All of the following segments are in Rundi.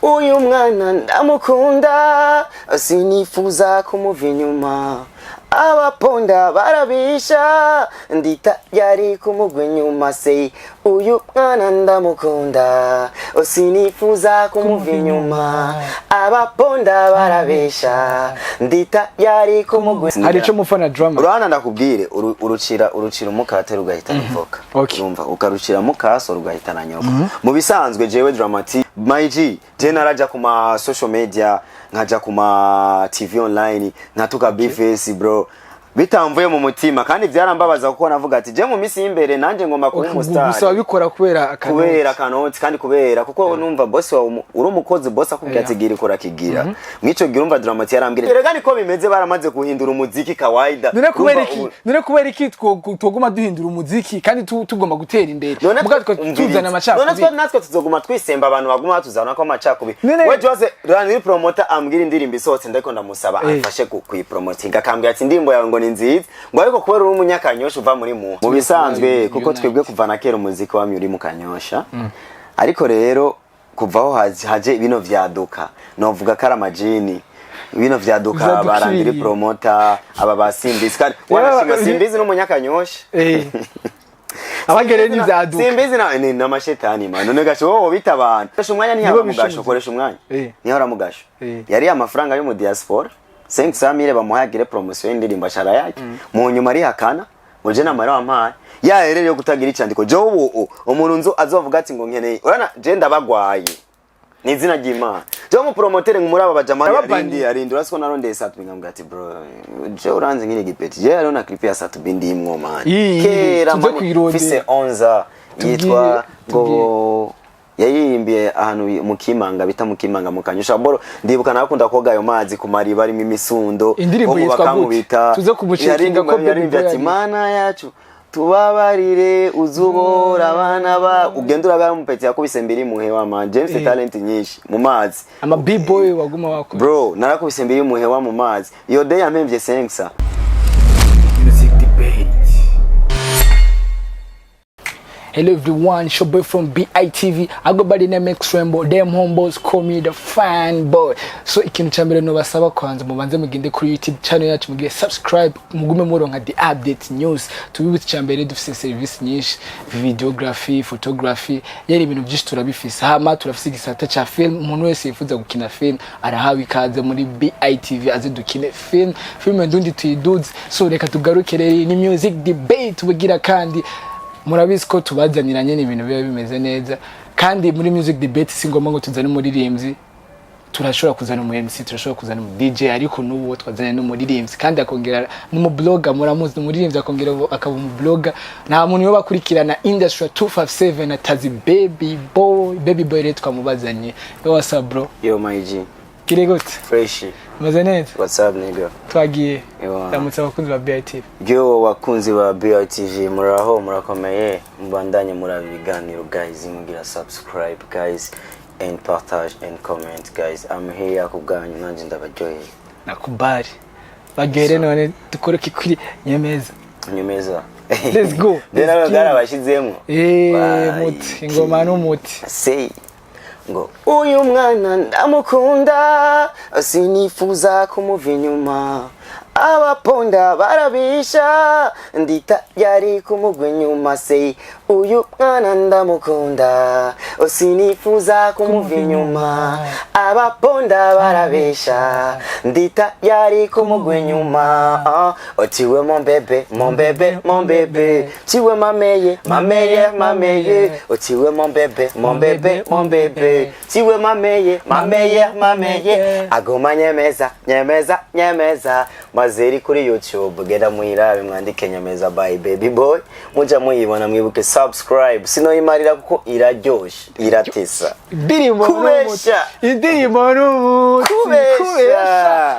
Uyu mwana ndamukunda, sinifuza kumuva inyuma. Abaponda barabisha, ndita yari kumugwa inyuma. Say, uyu mwana ndamukunda, sinifuza kumuva inyuma. Abaponda barabisha, ndita yari kumugwa. Hari ico mufana Drama? Urabona, ndakubwire, urucira umukate rugahitana ivoka. Urumva, ukarucira mukaso rugahitana nyoko. Mu bisanzwe jewe Drama T, my G, je naraja ku ma social media, nkaja ku ma TV online, nkatuka B-Face, bro, bitamvuye mu mutima, kandi byarambabaza kuko navuga ati je mu minsi y'imbere nanje ngomba kuba gusa umustar. Wabikora kubera akanoti. Kubera akanoti, kandi kubera kuko numva boss wawe uri umukozi, boss akubwira ati gira ikora kigira. Mwico gihe urumva Drama T yarambwira, erega niko bimeze, baramaze guhindura umuziki kawaida. None kubera Urumva iki? None kubera iki twoguma duhindura umuziki kandi tugomba gutera imbere? None muga tuzana none amacakubiri. Natwe tuzoguma twisemba, abantu baguma batuzana ko amacakubiri. We Jose Raniri promoter ambwira indirimbo isohotse, ndiko ndamusaba amfashe kuyipromotinga, akambwira ati indirimbo yawe ngo ni nziza, ngo ariko kubera uri umunyakanyosha uva muri mu bisanzwe, kuko twebwe kuva na kera umuziki wamye uri mu Kanyosha. Ariko rero kuva aho haje bino vyaduka, novuga ko ari amajini, bino vyaduka. Vyadukiriye. Barandiri promoter aba ba Simbizi, kandi wanashima Simbizi n'umunyakanyosha. Abagere n'ivyaduka. Simbizi na ni n'amashetani man. None gasho wowe bita abantu. Koresha umwanya ntiyahora Nibo mugasho. bishe. Koresha umwanya. Ntiyahora mugasho. Yari amafaranga yo mu diaspora. 500 mille bamuhaye agire promotion y'indirimbo ashara yake. Mu nyuma arihakana ngo je namara wampaye. Ya erere yo kutagira icandiko. Je ubu umuntu nzo azovuga ati ngo nkeneye. Urana je ndabagwaye. Ni izina ry'Imana. Je mu promoter muri aba bajama Ndababaniye. arindi arindi urasiko narondeye Sat-B, nkamubwira ati bro, je uranze nkiri gipeti. Je hariho na clip ya Sat-B ndimwo, man. Kera tuze man, kuyirondera. mfise 11 yitwa ngo yaririmbiye ahantu mu Kimanga, bita mu Kimanga mu Kanyosha, boro. Ndibuka nakunda koga ayo mazi ku mariba arimo imisundo. Indirimbo bo yitwa gute? Bakankubita. Tuze kumucekinga ko Baby yaririmbye Boy ati mana yacu tubabarire uzubora abana ba ugenda urabara umupeti yakubise mbiri muhewa, man. James talent nyinshi mu mazi. Ama B-boy waguma wakora. Bro, narakubise mbiri muhewa mu mazi, iyo day yampemvye 5. Music Debate. Hello everyone, it's your boy from BITV. I go by the name X Rainbow. Them homeboys call me the fan boy. So ikintu cya mbere nobasaba, kwanza mubanze mugende kuri YouTube channel yacu, mugire subscribe, mugume muronka the update news. Tubibutse, cya mbere dufise service nyinshi, videography, photography, yari ibintu byinshi turabifise. Hama turafise igisata ca film, umuntu wese yifuza gukina film arahawe ikaze muri BITV, aze dukine film, film ndundi tuyiduze. So reka tugaruke rero, ni music debate bugira, kandi murabizi ko tubazanira nyine ibintu biba bimeze neza. Kandi muri music debate si ngombwa ngo tuzane umuririmbyi, turashobora kuzana umu MC, turashobora kuzana umu DJ, ariko n'ubu twazanye n'umuririmbyi kandi akongera n'umu blogger. Muramuzi, ni umuririmbyi akongera akaba umu blogger. Nta muntu yoba akurikirana industry ya 257 atazi Baby Boy. Baby Boy rero twamubazanye. Yo, what's up, bro? Yo, my G. Kire gute? Fresh. Meze neza. What's up, nigga? Twagiye. Ewa. Ndamutse abakunzi ba BITV. Yo, bakunzi ba BITV, muraho, murakomeye? Mubandanye muraba ibiganiro, guys, mugira subscribe, guys, and partage and comment, guys. I'm here ku bwanyu, nanjye ndabaryoheye. Nakubali, baryohere. None dukore kikuri Nyemeza. Nyemeza. Let's go. Then Let's go. bwarabashizemo. Muti ingoma n'umuti. Say ngo uyu mwana ndamukunda, sinifuza kumuva inyuma. Abaponda barabisha, ndita yari kumugwa inyuma. Say, uyu mwana ndamukunda, sinifuza kumuva inyuma. Abaponda barabesha, ndita yari kumugwa inyuma. Otiwe mon bébé, mon bébé, mon bébé, tiwe mameye, mameye, mameye. Otiwe mon bébé, mon bébé, mon bébé, tiwe mameye, mameye, mameye. Agoma nyemeza, nyemeza, nyemeza. Maze iri kuri YouTube, genda muyirabe, mwandike Nyemeza by Baby Boy, muja muyibona. Mwibuke subscribe, sinoyimarira kuko iraryoshe, iratesa. Indirimbo Kubesha. n'umuti. Indirimbo n'umuti. Kubesha.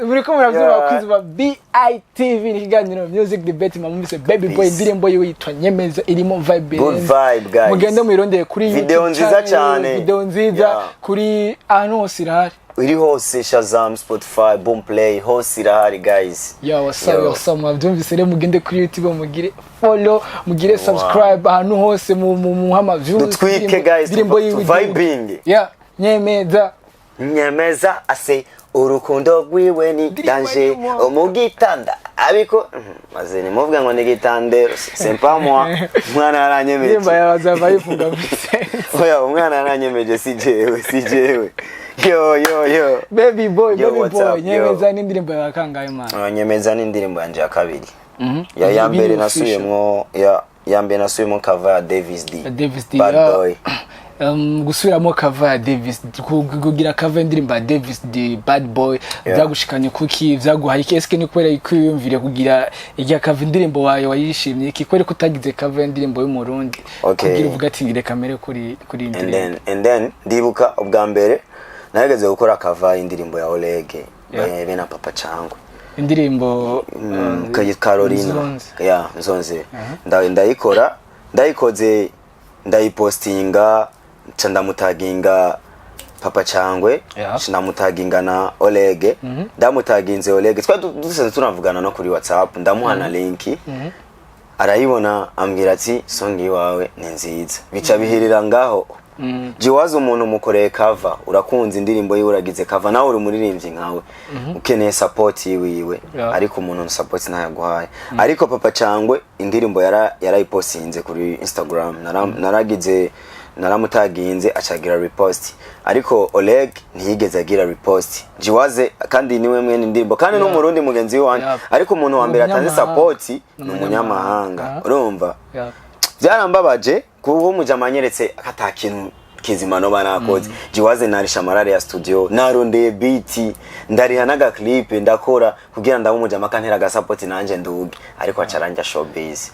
Muriko muravyumva, abakunzi ba BITV, ni ikiganiro Music Debate. Mwumvise Baby Boy, Peace. indirimbo yiwe yitwa Nyemeza, irimo vibe Good irenze. vibe, guys. Mugende muyirondeye kuri Video YouTube nziza channel, cyane. video nziza. Kuri ahantu hose irahari. Iri hose, Shazam, Spotify, Boomplay, hose irahari, guys. Yo, what's up? Yo. What's up? Mwavyumvise rero, mugende kuri YouTube mugire follow, mugire subscribe, ahantu hose mu muha ama views. Dutwike, guys, indirimbo yiwe tu vibing. Yeah. Nyemeza. Nyemeza ase urukundo rwiwe ni danger mu gitanda abiko. Maze nimuvuga ngo ni gitandero, c'est pas moi, umwana yaranyemeje. Indirimbo yawe azava yifunga muri sense. Oya, umwana yaranyemeje, si jewe, si jewe. Yo yo yo. Baby boy. Yo, Baby what's boy. up, yo? Nyemeza ni indirimbo yawe kangahe, man? Nyemeza ni indirimbo yanje ya kabiri. Ya mbere Biri nasubiyemwo, ya mbere nasubiyemwo cover ya Davis D. Davis D. Bad Boy. Gusubiramo cover ya Davis, kugira cover y'indirimbo ya Davis D, Bad Boy, vyagushikanye kuki? Vyaguhaye iki? Eske ni kubera ko wiyumvire kugira irya cover indirimbo wawe wayishimye iki? Kubera ko utagize cover y'indirimbo y'Umurundi kugira uvuga ati reka mere kuri iyi And ndirimbo? then ndibuka ubwa mbere narigeze gukora cover y'indirimbo ya Olege be na Papa Cyangwe. Indirimbo Carolina. Nzonze. Ya Nzonze. Ndayikora, ndayikoze, ndayipostinga, nca ndamutaginga Papa Cyangwe, nca ndamutaginga na Olege. Ndamutaginze Olege, twari dusanzwe tunavugana no kuri WhatsApp, ndamuha na link, arayibona, ambwira ati song iwawe ni nziza. Bica bihirira ngaho. Jiwaza umuntu mukoreye cover, urakunze indirimbo yiwe, uragize cover, nawe uri umuririmbyi nkawe, ukeneye support yiwiwe, ariko umuntu support ntayaguhaye. Ariko Papa Cyangwe indirimbo yarayipostinze kuri Instagram. Naragize naramutaginze, acagira repost, ariko Oleg ntiyigeze agira repost. Jiwaze kandi niwe mwene indirimbo kandi n'Umurundi mugenzi wanje, ariko umuntu wa mbere atanze Umunyamahanga. support ni umunyamahanga. Urumva, byarambabaje kuba umujama anyeretse ata kintu kizima noba nakoze. Jiwaze narisha amarare ya studio, narondeye beat, ndariha n'agaclip, ndakora kugira ndabe umujama akantera agasapoti nanje nduge, ariko aca aranja showbiz.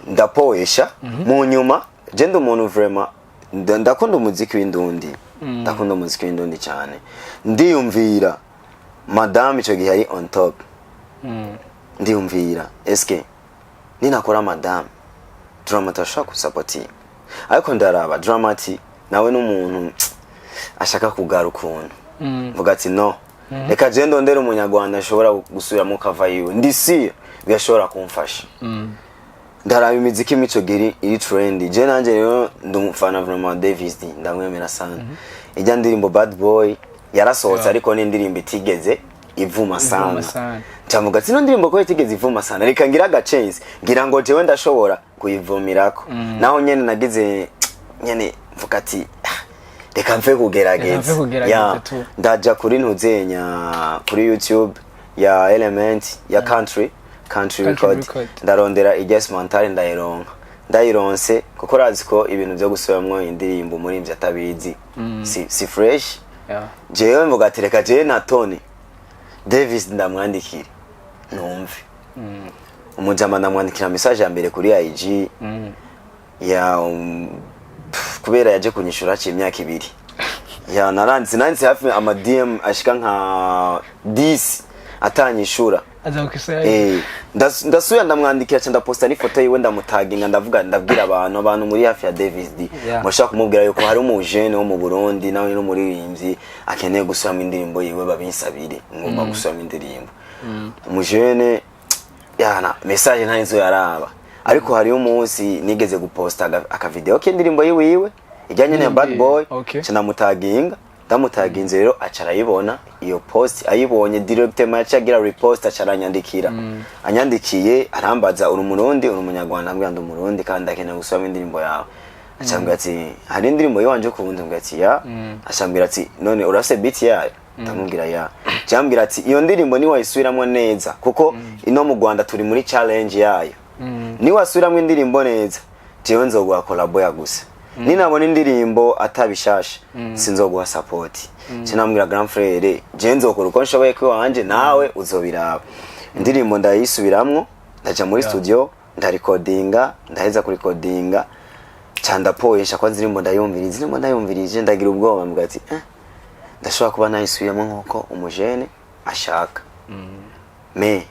Ndapoesha mu nyuma. Je ndi umuntu vraiment ndakunda umuziki w'indundi, ndakunda umuziki w'indundi cyane. Ndiyumvira madame ico gihe ari on top. Ndiyumvira eske ninakora madame Dramati ashobora kusapotinga, ariko ndaraba Dramati nawe n'umuntu ashaka kugara ukuntu, mvuga ati no, reka je ndondere Umunyarwanda ashobora gusubiramo cover yiwe, ndisi bigashobora kumfasha. Ndaraba imiziki mico giri iri trend. Je nanje rero ndi umufana vraiment wa Davis D, ndamwemera sana. Ijya ndirimbo Bad Boy yarasohotse, ariko ni indirimbo itigeze ivuma sana. Sana. Ncavuga ati ino ndirimbo ko itigeze ivuma sana, reka ngira aga chance, ngira ngo jewe ndashobora kuyivumirako. Naho nyene nagize nyene mvuga ati: "Ah, reka mve kugerageza." Reka mve kugerageza Ya, tu. ndaja kuri ntuzenya kuri YouTube ya Element ya Country Country Record. Record. Ndarondera Iges Mentale, ndayironka. Ndayironse, kuko urazi ko ibintu byo gusubiramwo indirimbo umuririmbyi atabizi si fresh. Jewe mvuga ati reka jewe na Tony Davis ndamwandikire numve. Umujama ndamwandikira message ya mbere kuri IG ya kubera yaje kunyishura haciye imyaka 2. Ya naranditse, nanditse hafi ama DM ashika nka 10 atanyishura. Aza kukisaya. Ndasubira ndamwandikira, ca ndaposta n'ifoto yiwe, ndamutaginga, ndavuga, ndabwira abantu muri hafi ya Davis D mushaka kumubwira yuko hari umujene wo mu Burundi nawe n'umuririmbyi akeneye gusubiramo indirimbo yiwe, babinsabire, ngomba gusubiramo indirimbo. Umujene yana message nta nizo yaraba, ariko hariyo umunsi nigeze guposta akavideo k'indirimbo yiwiwe ijyanye na Bad Boy, ca ndamutaginga. Ndamutaginze rero aca arayibona iyo post. Ayibonye directement yaciye agira repost, aca aranyandikira. Anyandikiye arambaza: "Uri Umurundi, uri Umunyarwanda?" Ambwira: "Ndi Umurundi kandi ndakeneye gusubiramo indirimbo yawe." Aca ambwira ati: "Hari indirimbo yiwanje ukunda?" Ambwira ati: "Ya." Aca ambwira ati: "None urafise beat yayo?" Ndamubwira: "Ya." Aca ambwira ati: "Iyo ndirimbo niwayisubiramwo neza, kuko ino mu Rwanda turi muri challenge yayo, niwasubiramwo indirimbo neza, jewe nzoguha collabo ya gusa. Ninabona indirimbo atabishasha, sinzoguha support." Sinamubwira: "Grand frère, je nzokora uko nshoboye kwiwanje, nawe uzobiraba." Indirimbo ndayisubiramwo, ndaja muri studio, ndarikodinga, ndaheza kurikodinga, ca ndapoyesha kwa indirimbo, ndayumviriza indirimbo. Ndayumvirije, ndagira ubwoba, mvuga ati: "Ndashobora kuba nayisubiyemo nkuko umujene ashaka, mais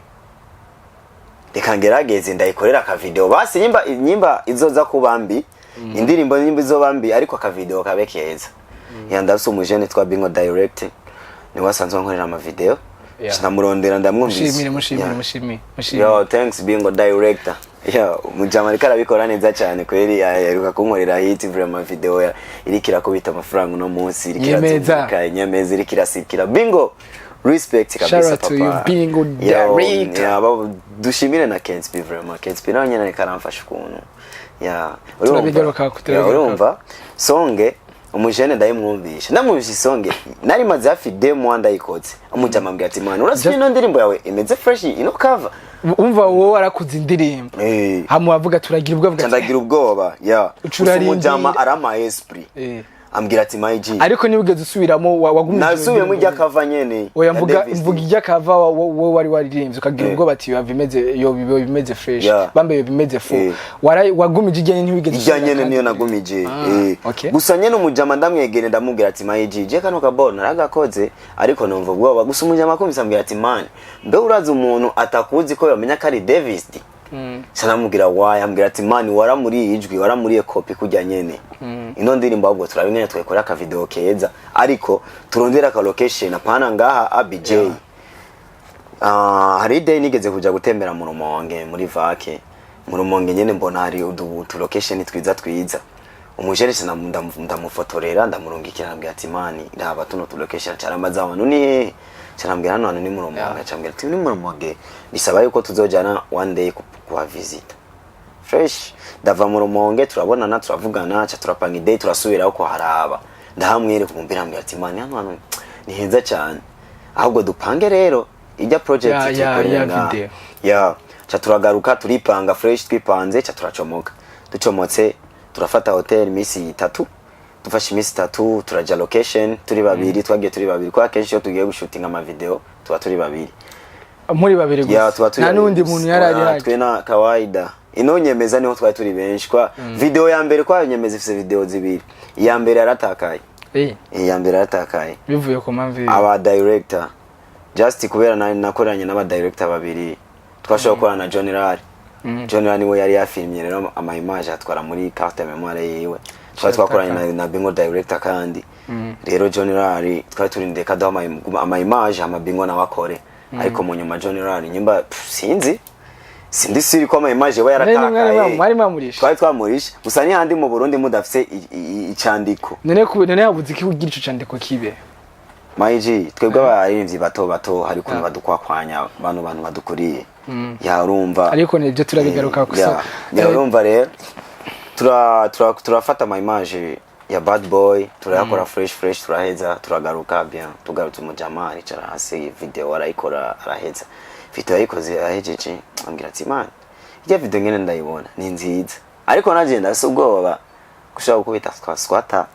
reka ngerageze ndayikorera akavideo basi. Nyimba izoza kuba mbi indirimbo, nyimba izoba mbi, ariko akavideo kabe keza." Ya, ndafise umujene twa Bingo Direct, niwe asanzwe ankorera amavideo. Ndamurondera, ndamwumvise. Mushimire, mushimire. Yeah. Mushimire, mushimire. Yo, thanks Bingo Director. Ya, umujama ariko arabikora neza cyane kweri. Aheruka kunkorera hit vraiment, video iriko irakubita amafaranga uno munsi, iriko Nyemeza. irazunguruka. Nyemeza iriko irasikira. Bingo, respect kabisa. Shout out to Papa. you, Bingo Yo, director. ya, dushimire na Kenspi vraiment. Kenspi nawe nyene ariko aramfasha ukuntu ya. Turabigarukako, Ya, turabigarukako. urumva songe umujene ndayimwumvisha, ndamwumvisha isonge nari maze hafi 2 mois ndayikoze. Umujama ambwira ati: "Mwana, urasi ino ndirimbo yawe imeze fresh, ino cover." Umva, wowe warakuze indirimbo, Eh. hama wavuga turagira ubwoba. Ca ndagira ubwoba ya. Ucurarindiye. Umujama arama esprit, ambwira ati: "My G." Ariko niba ugeze usubiramo, wagumije iyo Nasubiyemo ndirimbo. ijya cover nyene Oya, ya mvuga Davis D. mvuga ijya cover wowe wari waririmbye ukagira ubwoba ati yoba imeze, yo bimeze fresh, bambe yo bimeze fo. Wagumije ijya nyene, ntiwigeze Ijya usubira nyene. Kandi? Niyo nagumije. Ah, okay. Gusa nyene umujama ndamwegere, ndamubwira ati: "My G, je kano kabona naragakoze ariko numva ubwoba." Gusa umujama akumvise ambwira ati: "Man, mbe urazi umuntu atakuzi ko yamenya ko ari Davis D?" Ca namubwira wayi, ambwira ati: "Man, waramuriye ijwi, waramuriye copy kurya nyene ino ndirimbo. Ahubwo turabimenya twekora aka video keza, ariko turondera aka location, apana ngaha ABJ." Ah, hari day nigeze kuja gutembera mu Rumonge muri vake, mu Rumonge nyene mbona hari utu location twiza twiza. Umujene ndamufotorera, ndamurungikira, ndamubwira ati: "Man, raba tuno tu location." Carambaza: "Abantu ni hehe?" Carambwira: "Hano hantu ni mu Rumonge." Cambwira ati: "Ni mu Rumonge, bisaba yuko tuzojana one day kuhavisita fresh." Ndava mu Rumonge, turabonana, turavugana, ca turapanga idée, turasubiraho kuharaba, ndahamwereka umumbira, ambwira ati: "Man, hano hantu ni heza cyane, ahubwo dupange rero ijya project tuyikorere ya ngaha." video. Ya, ca turagaruka, turipanga fresh, twipanze ca turacomoka. Ducomotse turafata hotel iminsi 3. Dufashe iminsi 3, turaja location turi babiri. Twagiye turi babiri kubera kenshi iyo tugiye gushutinga ama video tuba turi babiri. Muri babiri Ya, gusa? tuba turi Nta babiri n'undi gusa. muntu yari ari Oya, haje? twe na kawaida ino Nyemeza niho twari turi benshi kwa video ya mbere, kwa Nyemeza ifise video zibiri. Iya mbere yaratakaye. Iya mbere yaratakaye. Bivuye ku mpamvu iyo? Aba director, just kubera nari nakoranye n'aba director babiri, twashobora gukorana na John Rari. John Rari niwe yari yafilmye rero ama image atwara muri carte mémoire yiwe. Twari twakoranye na Bingo director kandi rero John Rari twari turindiye kaduha ama image, ama Bingo nawe akore. Ariko mu nyuma John Rari nyimba sinzi, sindi siri ko ama image we None yaratakaye. Mwari mwamurishe? Twari twamurishe, gusa ni handi mu Burundi mudafise icandiko. None habuze iki kugira ico candiko kibe? My G, twebwe abaririmbyi bato bato hari ukuntu badukwakwanya bano bantu badukuriye ya, urumva. Ariko nibyo turabigaruka gusa. Ya, urumva rero turafata ama image ya Bad Boy, turayakora fresh fresh, turaheza, turagaruka bien. Tugarutse, umujama aricara hasi, video arayikora, araheza. Video yayikoze ahejeje ambwira ati: "Man, ijya video ngene ndayibona ni nziza, ariko naje ndafise ubwoba gushobora gukubita squatter,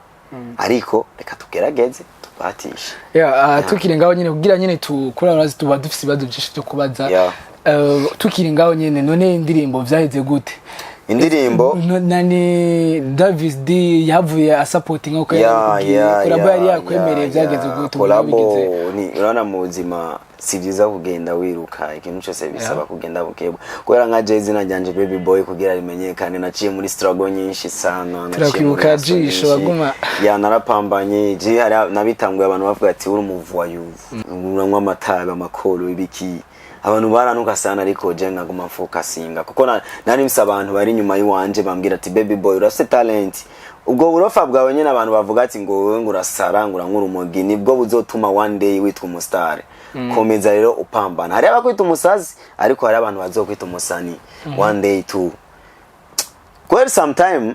ariko reka tugerageze tubatishe." Ya, tukiri ngaho nyine, kugira nyine tukura, urazi tuba dufise ibibazo byinshi byo kubaza. Tukiri ngaho nyine, none indirimbo vyaheze gute? Indirimbo? Nani, Davis D yavuye asapotinga uko yarabikubwiye? Collabo yari yakwemereye, byageze gute? Collabo Bigeze ni urabona mu buzima si byiza kugenda wiruka, ikintu cyose bisaba kugenda bukebu, kubera nka je izina ryanje Baby Boy kugira rimenyekane naciye muri struggle nyinshi sana, naciye muri Turakwibuka hustle jisho nyinshi. waguma- Ya, narapambanye. Je hari nabitanguye abantu bavuga ati: "Uri umuvoyou, uranywa amatabi, amakoro, ibiki." Abantu baranuka sana, ariko je nkaguma focusinga kuko nari mfise abantu bari inyuma y'iwanje bambwira ati: "Baby Boy, urafise talent. Ubwo burofa bwawe nyene abantu bavuga ati ngo wewe ngo urasara, ngo uranywa urumogi, nibwo buzotuma one day witwa umustar. Komeza rero upambana. Hari abakwita umusazi, ariko hari abantu bazokwita umusani one day too." Kubera sometime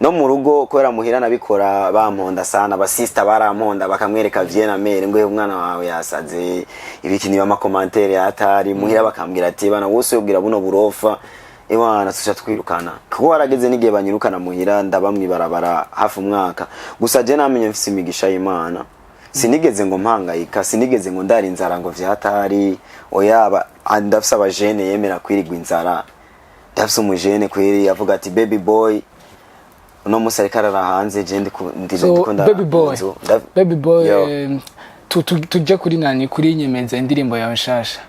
no mu rugo, kubera muhira nabikora bamponda sana, abasista baramponda, bakamwereka vieux na mère ngo: "Umwana wawe yasaze ibiki." Niba ama commentaires yatari muhira, bakambwira ati: "Bana wose ubwira buno burofa ewana tuca twirukana." Kuko warageze n'igihe banyirukana muhira, ndaba mwibarabara hafi umwaka. Gusa je namenye mfise imigisha y'Imana, sinigeze ngo mpangayika, sinigeze ngo ndara inzara ngo vyatari. Oya, ndafise abajene yemera kwirigwa inzara. Ndafise umujene kwiri avuga ati: "Baby Boy uno munsi ariko arara hanze, je ndi So ndiko ndara Baby Boy, mu nzu." Baby Boy, Yo. tujye kuri nani, kuri Nyemeza, indirimbo yawe nshasha.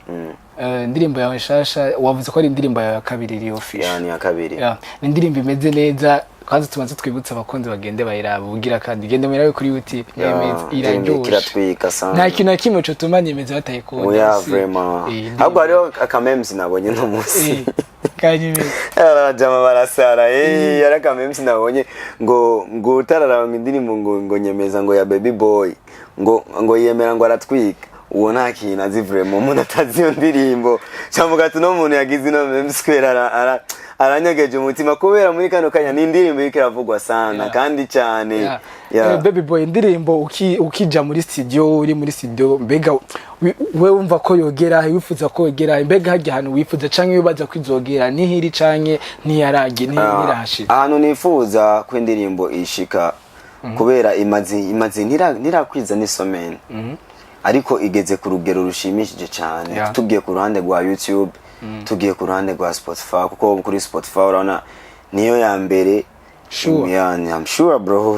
Indirimbo yawe nshasha wavuze ko ari indirimbo yawe ya kabiri iri official? Ya, ni ya kabiri. Ya, ni indirimbo imeze neza. Kwanza tubanze twibutse abakunzi bagende bayiraba, ubugira kandi gende muyirabe kuri YouTube. Ya, Nyemeza indirimbo iraryoshe. kiratwika sana. Nta kintu na kimwe cotuma Nyemeza batayikunda. Oya, vraiment. Iyi ndirimbo. Ahubwo hariho akameme sinabonye no munsi. Kanyemeza. Abajama barasara. Yaraka memes nabonye ngo utararaba indirimbo ngo nyemeza ngo ya Baby Boy, ngo yemera ngo aratwika. Uwo nta kintu azi vraiment. Umuntu atazi iyo ndirimbo, camuga ati uno muntu yagize ino memes kubera aranyogeje umutima, kubera muri kano kanya ni indirimbo iriko iravugwa sana kandi cyane. Yeah. Baby Boy, indirimbo ukija muri studio, uri muri studio, mbega we wumva ko yogera he? Wifuza ko yogera he? Mbega harya hantu wifuza canke wibaza ko izogera nihiri canke ntiyarage ntirahashika? Ahantu nifuza ko indirimbo ishika, kubera imaze ntirakwiza n'isomene, ariko igeze ku rugero rushimishije cyane. Tugiye ku ruhande rwa YouTube, tugiye ku ruhande rwa Spotify, kuko kuri Spotify urabona niyo ya mbere. Sure. Yeah, I'm sure, bro.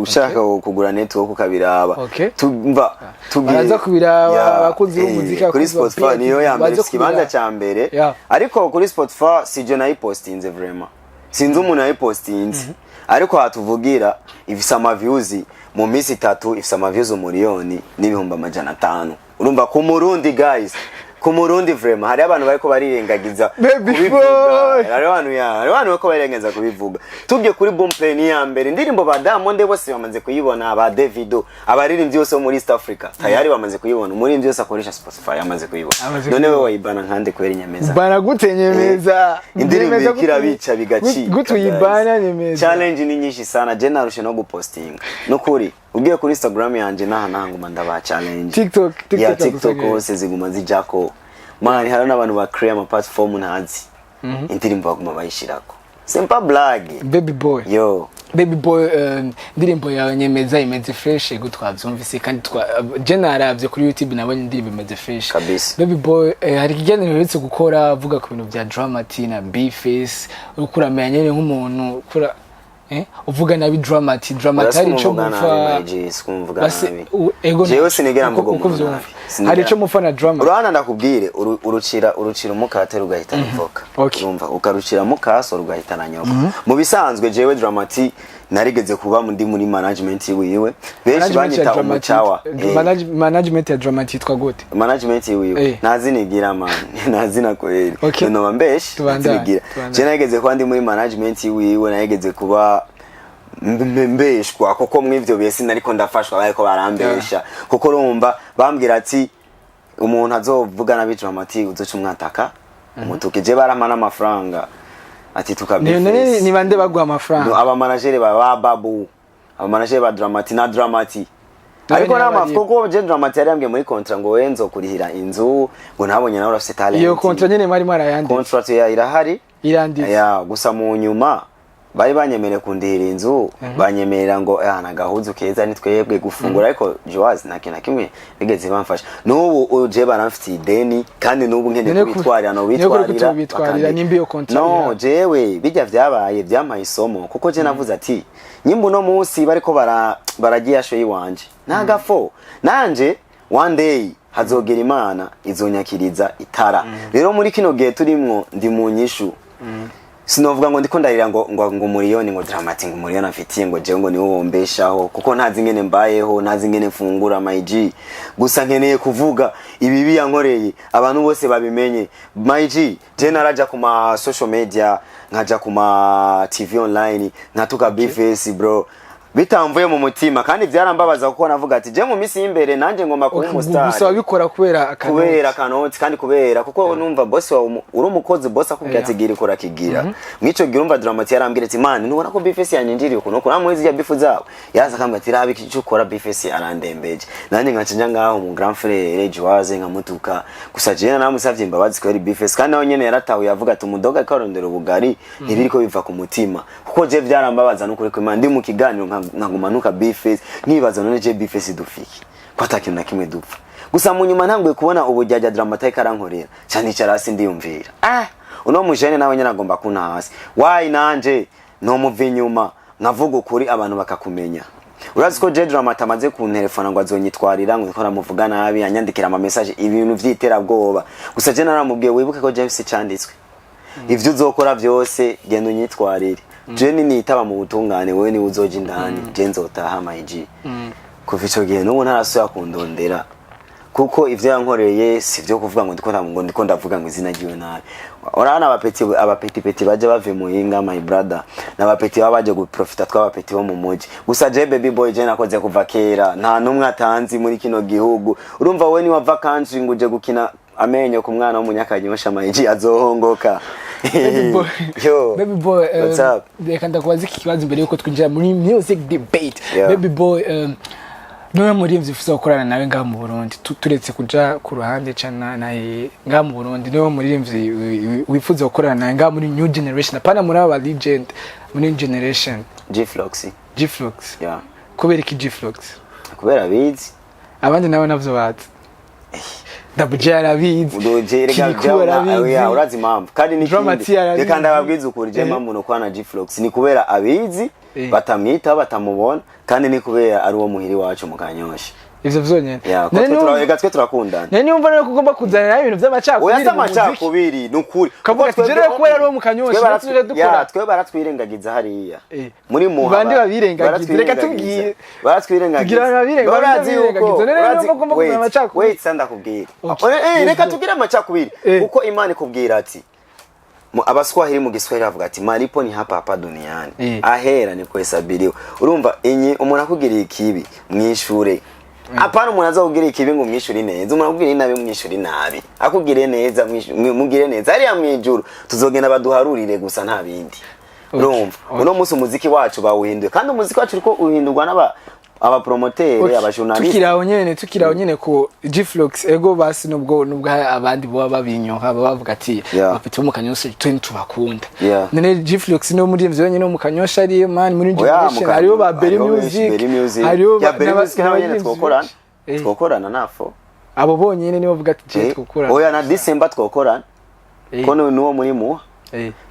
Ushaka kugura network ukabiraba. Tumva tugiye Baraza kubiraba, Yeah, abakunzi b'umuziki, kuri abakunzi ba Spotify niyo ya mbere, baze ikibanza kubiraba. cya mbere. Ariko kuri Spotify sije nayipostinze vraiment, sinzi umuntu yayipostinze, ariko hatuvugira ifise ama views mu minsi 3, ifise ama views 1,500,000. Urumva ku Murundi, guys, ku Murundi vraiment hari abantu bariko barirengagiza Baby kubivuga. Boy. Hari abantu ya hari abantu bariko barirengagiza kubivuga. Tubye kuri Boomplay ni ya mbere. Indirimbo ba Diamond bose bamaze kuyibona, ba Davido, abaririmbyi bose bo muri East Africa tayari bamaze kuyibona. Umuririmbyi wese akoresha Spotify amaze kuyibona. Amaze None kuyibona. wewe wayibana nkande kubera inyemeza? Bana gute nyemeza? Indirimbo Nyemeza iriko irabica bigacika. gute uyibana Guys. nyemeza? Challenge ni nyinshi sana. Je narushe no gupostinga nukuri. Ugiye kuri Instagram yanje naha nahanguma ndaba challenge. TikTok, TikTok Ya, TikTok yagusigaye. hose ziguma zijako, man. Hari n'abantu ba create ama platform ntazi, indirimbo baguma bayishirako. C'est pas blague. Baby Boy. Yo. Baby Boy, indirimbo yawe nyemeza imeze fresh. Ego, twavyumvise kandi twa je naravye kuri YouTube, nabonye indirimbo imeze fresh. Kabisa. Baby Boy, hari ikiganiro uherutse gukora avuga ku bintu bya Dramati na Bface. Uriko uramenya nyene nk'umuntu ukura uvuga nabi Dramati. Dramati hari ico mupfa? Sikumvuga Basi, nabi. Ego, Jewe sinigera mvuga uko umuntu uvyumva. nabi. Sinigera. Hari ico mupfa na Dramati? Urabona, ndakubwire, urucira umukate rugahitana ivoka. Urumva, ukarucira mukaso rugahitana nyoko. Mu bisanzwe jewe Dramati narigeze kuba ndi muri management wiwe, benshi Management ya banyita Dramati umucawa. Management ya Dramati yitwa gute? Management wiwe ntazinigira, man, ntazina kweli. Noba mbeshi. Tubandanye, Ntazinigira. tubandanye. Je narigeze kuba ndi muri management wiwe, narigeze kuba mbeshwa, kuko mw'ivyo bihe sinariko ndafashwa, bariko barambesha, kuko urumva bambwira ati umuntu azovuga nabi Dramati uzoca umwataka umutuke. Je barampa n'amafaranga ati Ni tukabifesi. bande baguha amafaranga? No, abamanageri ba Babu, abamanageri ba Dramati na Dramati. Nawe Ariko niba n'amafu, kuko je Dramati yari yambwiye muri contrat ngo we nzokurihira inzu, ngo ntabonye nawe urafise talent. Iyo contrat nyene mwari mwarayanditse? Contrat ya irahari. Iranditse. Ya, gusa mu nyuma bari banyemereye kundihira inzu, banyemerera ngo nagahuzu keza ni twebwe gufungura, ariko Joaz nta kintu na kimwe bigeze bamfasha. N'ubu je baramfitiye ideni, kandi n'ubu nkeneye None kubitwarira no none kuri bitwarira. kutobitwarira nimba iyo contrat No, ihari? jewe bijya vyabaye byampaye isomo, kuko je navuze ati nyimba uno munsi bariko baragiye show yiwanje ntagafo, nanje one day hazogera Imana izonyakiriza itara. Rero muri kino gihe turimwo ndi mu nyishu, sinovuga ngo ndiko ndarira ngo umuriyoni, ngo Dramati ngo umuriyoni afitiye, ngo jewe ngo niwo wombeshaho, kuko ntazi ingene mbayeho, ntazi ingene mfungura, my G. Gusa nkeneye kuvuga ibibi yankoreye, abantu bose babimenye, my G. Je naraja ku ma social media, nkaja ku ma TV online, nkatuka Bface, bro, bitamvuye mu mutima, kandi byarambabaza, kuko navuga ati je mu minsi y'imbere nanjye ngomba kuba umustar. Gusa wabikora kubera akanoti. Kubera akanoti, kandi kubera kuko numva boss wawe uri umukozi, boss akubwira ati gira ikora kigira. Mw'ico gihe urumva Dramati yarambwira ati man, ntubona ko Bface yanyinjiriye ukuntu ukuntu amwe zijya bifu zabo, yaza akambwira ati rabi icyo ukora, Bface arandembeje. Nanjye nkaca nja ngaho mu grand frère Joaze nkamutuka. Gusa jewe namusavye imbabazi kubera Bface, kandi nawe nyene yaratahuye, avuga ati umudoga ariko arondera ubugari, ntibiriko biva ku mutima, kuko je byarambabaza n'ukuri ko Imana ndi mu kiganiro nkaguma ntuka Bface, nkibaza none je Bface dufiki ko ata kintu na kimwe dupfa? Gusa mu nyuma ntanguye kubona ubujyajya Dramati ariko arankorera cyane, nicara hasi ndiyumvira, uno mujene nawe nyine agomba kunta hasi, wayi nanje nomuva inyuma nkavuga ukuri abantu bakakumenya. Urazi ko je Dramati amaze kuntelefona ngo azonyitwarira, ngo ndiko namuvuga nabi, anyandikira ama message, ibintu vy'iterabwoba. Gusa je naramubwiye, wibuke ko James canditswe, ivyo uzokora byose genda unyitwarire, je ninitaba mu butungane wewe niwe uzoja indani, je nzotaha, my G. Kuva ico gihe n'ubu ntarasubira kundondera. Kuko ivyo yankoreye si vyo kuvuga ngo ndiko ngo ndiko ndavuga ngo izina ryiwe nabi. Urabona abapeti, abapeti peti baje bave Muyinga, my brother, n'abapeti baba baje guprofita tw'abapeti bo mu muji. Gusa je Baby Boy, je nakoze kuva kera, nta numwe atanzi muri kino gihugu. Urumva wowe ni wava country ngo uje gukina amenyo ku mwana w'umunyakanyosha, my G, azohongoka. Baby Boy. Yo. Baby Boy, What's up? Reka ndakubaza iki kibazo imbere yuko twinjira muri music debate. Yeah. Baby Boy, niwe muririmbyi ufuza gukorana nawe ngaha mu Burundi? Turetse kuja ku ruhande cana na ngaha mu Burundi, niwe muririmbyi wifuza gukorana nawe ngaha muri new generation, apana muri aba legend, muri new generation? G-Flox. G-Flox? Yeah. Kubera iki G-Flox? Kubera bizi. Abandi nabo navyo bazi. Double J arabizi. Udoje rega. Kirikou arabizi. Oya, urazi impamvu kandi Drama n'ikindi. T arabizi. Reka ndababwiza ukuri, je mpamvu no kwana G-Flox ni kubera abizi batamwita, batamubona, kandi ni kubera ari uwo muhiri wacu mu Kanyosha. Ivyo vyonyene? Yeah, ko None twe reka twe turakundana. None niwumva rero ko ugomba kuzanira ibintu vy'amacakubiri Oya, si mu muziki? amacakubiri, ni ukuri. Kavuga Kuko ati, twebwe- "Jewe kubera ari uwo mu Kanyosha, twe natwe tuje dukora." Ya, twe baratwirengagiza hariya muri Muha. Bande babirengagiza? Reka tubwire. Baratwirengagiza. Tugira abantu Urazi yuko babirengagiza. None rero ugomba kuzana Wait, amacakubiri. wait, sa ndakubwira. Okay. Reka Let's go. tugire amacakubiri, kuko Imana ikubwira ati Abaswahili, mu Giswahili bavuga ati malipo ni hapa hapa duniani, ahera ni kuhesabiliwa. Urumva inyi umuntu akugiriye ikibi, mwishure. Apana umuntu azakubwira ikibi ngo umwishure neza. Umuntu akubwiriye nabi, umwishure nabi. Akubwiriye neza, mugire neza. Hariya mwijuru tuzogenda baduharurire gusa, nta bindi. Urumva uno munsi umuziki wacu bawuhinduye, kandi umuziki wacu uriko uhindurwa n'aba abapromoteri, abajournaliste. Tukiri aho nyene ku G-Flox, ego basi, nubwo hari abandi boba babinyoha, baba bavuga ati bafite bo mu Kanyosha twe ntitubakunda. None G-Flox niwo muririmbyi wenyine wo mu Kanyosha ariyo man muri Oya, generation? Hariho ba Berry hariho benshi, Music, Berry Music. hariho Ya, Berry Music nabo nyene n'abaririmbyi twokorana. benshi. Twokorana nafo. Abo bonyene nibo bavuga ati je twokorana? Oya, na December twokorana, ko nuwo muri Muha.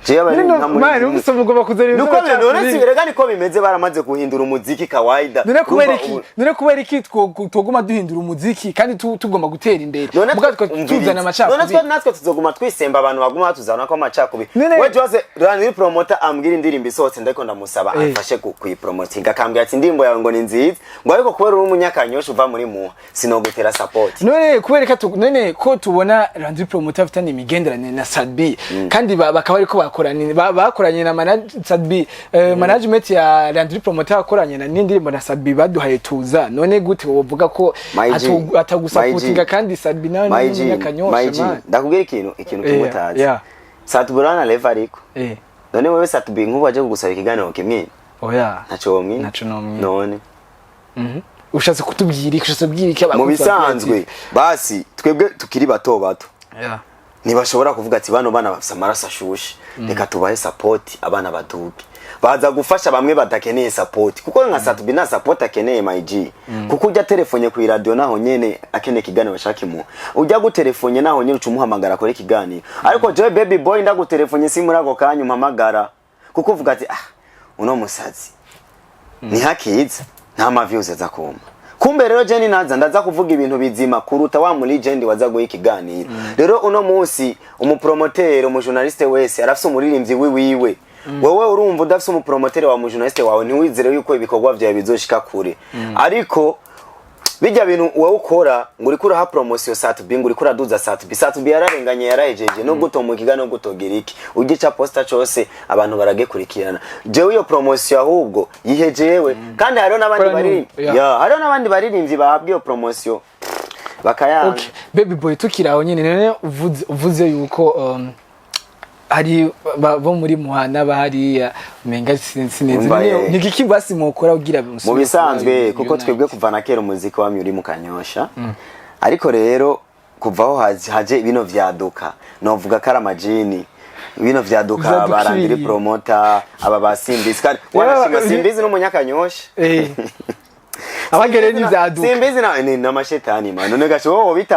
Jewe abari nka muri Man, ubuse mugomba kuzana ibintu Nuko none by'amacakubiri. si berega niko bimeze, baramaze guhindura umuziki kawaida. None kubera Urumva iki none kubera iki twoguma duhindura umuziki kandi tugomba gutera imbere, None muga tuzana none amacakubiri? twe natwe tuzoguma twisemba, abantu baguma batuzana ko amacakubiri. We Jose Raniri promoter ambwira indirimbo isohotse, ndiko ndamusaba amfashe kuyipromotinga, akambwira ati indirimbo yawe ngo ni nziza, ngo ariko kubera uri umunyakanyosha uva muri Muha sinogutera support. None kubera ko none ko tubona Landry Promoter afitanye imigenderanire na Sadbi, kandi bakaba ariko bakoranye bakoranye na Sadbi, management ya Landry Promoter bakoranye na n'indirimbo na Sadbi baduhaye tuza, none gute wovuga ko My G, atagusapotinga My G, kandi Sadbi nawe My ni G, umunyakanyosha? My G, Man. ndakubwira ikintu kimwe utazi. Satuburana leva ariko none wewe Satubi nk'ubu aje kugusaba ikiganiro kimwe, Oya. ntaco womwima? Ntaco nomwima. None Ushatse kutubwira iki? Ushatse kubwira iki mu abakunzi ba bisanzwe basi twebwe tukiri bato bato ntibashobora kuvuga ati bano bana bafise amaraso ashushe, reka tubahe support, abana baduge. Baza gufasha bamwe badakeneye support, kuko nka Satubi nta support akeneye, my G, kuko ujya telefonye ku radio naho nyene akeneye ikiganiro bashaka imuha, ujya gutelefone naho nyene uca umuhamagara akora ikiganiro. Ariko jewe Baby Boy ndagutelefone, si muri ako kanya umpamagara, kuko uvuga ati ah, uno musazi ntihakiza, nta ma views aza kumpa. Kumbe rero je naza ndaza kuvuga ibintu bizima kuruta wa muri legend waza guha ikiganiro. Rero uno munsi umupromoteur, umujournaliste wese arafise umuririmbyi wiwiwe. Wewe urumva udafise umupromoteur wa mujournaliste wawe, ntiwizere yuko ibikorwa vyawe bizoshika kure. Ariko bijya bintu wowe ukora ngo uriko uraha promotion Satubi, ngo uriko uraduza Satubi, Satubi yararenganye, yarahejeje. Nubwo utomukiga, nubwo utogira iki, ugica posta cose abantu baragikurikirana. Jewe iyo promotion ahubwo yihe jewe, kandi hariho n'abandi Kora baririmbyi ya, hariho n'abandi baririmbyi bahabwa iyo promotion bakayanga. Okay. Baby Boy, tukiri aho nyene, none uvuze yuko hari bo muri Muhana bahariya umenga sinezi. Umva, None ni igiki basi mwokora kugira Mu bisanzwe, kuko twebwe kuva na kera umuziki wamye uri mu Kanyosha, ariko rero kuva aho haje bino vyaduka, novuga ko ari amajini, bino vyaduka, Vyaduka barandiri ibiri. promoter aba ba Simbizi, kandi wanashima Simbizi n'umunyakanyosha. Abagere n'ivyaduka. Simbizi na ni n'amashetani man. None gasho wowe bita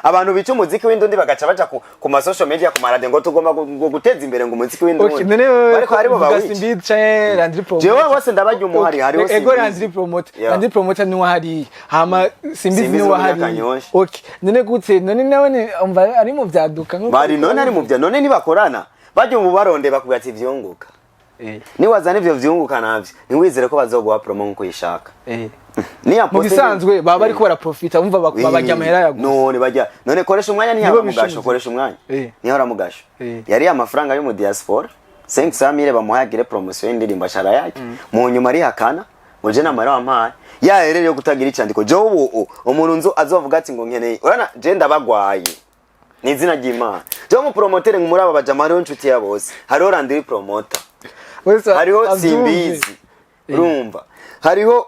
abantu bica umuziki w'indundi, bagaca baja ku ma social media, ku maradiyo, ngo tugomba guteza imbere ngo umuziki w'indundi. Okay, none wewe Ariko haribo uvuga bawica. Simbizi canke Landry Promoter? Jewe bose ndabarya umuhari, hariho Ego. Simbizi. Landry Promoter. Landry Promoter niwe hariya, hama Simbizi Simbizi niwe hariya. n'umunyakanyosha. Okay, none gute none nawe umva ari mu vyaduka nkuko Bari none ari mu bya none ntibakorana, bajya mu baronde bakubwira ati vyunguka. Niwazana ivyo vyunguka navyo, ntiwizere ko bazoguha promo nkuko uyishaka. Niya Mu poste bisanzwe baba bariko baraprofita, bumva babajya amahera yaguze. None bajya, none koresha umwanya, ntiyahora Nibo mugasho. bishobozi. Koresha umwanya, ntiyahora mugasho. Yari amafaranga yo mu diaspora 500 mille bamuhaye agire promotion y'indirimbo, ashara yake mu nyuma arihakana ngo je namara wampaye ya erere yo kutagira icandiko. Je ubu umuntu nzo azovuga ati ngo nkeneye, urana je ndabagwaye ni izina ry'Imana. Je mu promoter muri aba bajama hariho inshuti ya bose, hariho Landry promoter, Wese hariho avyumve. Simbizi, urumva, hariho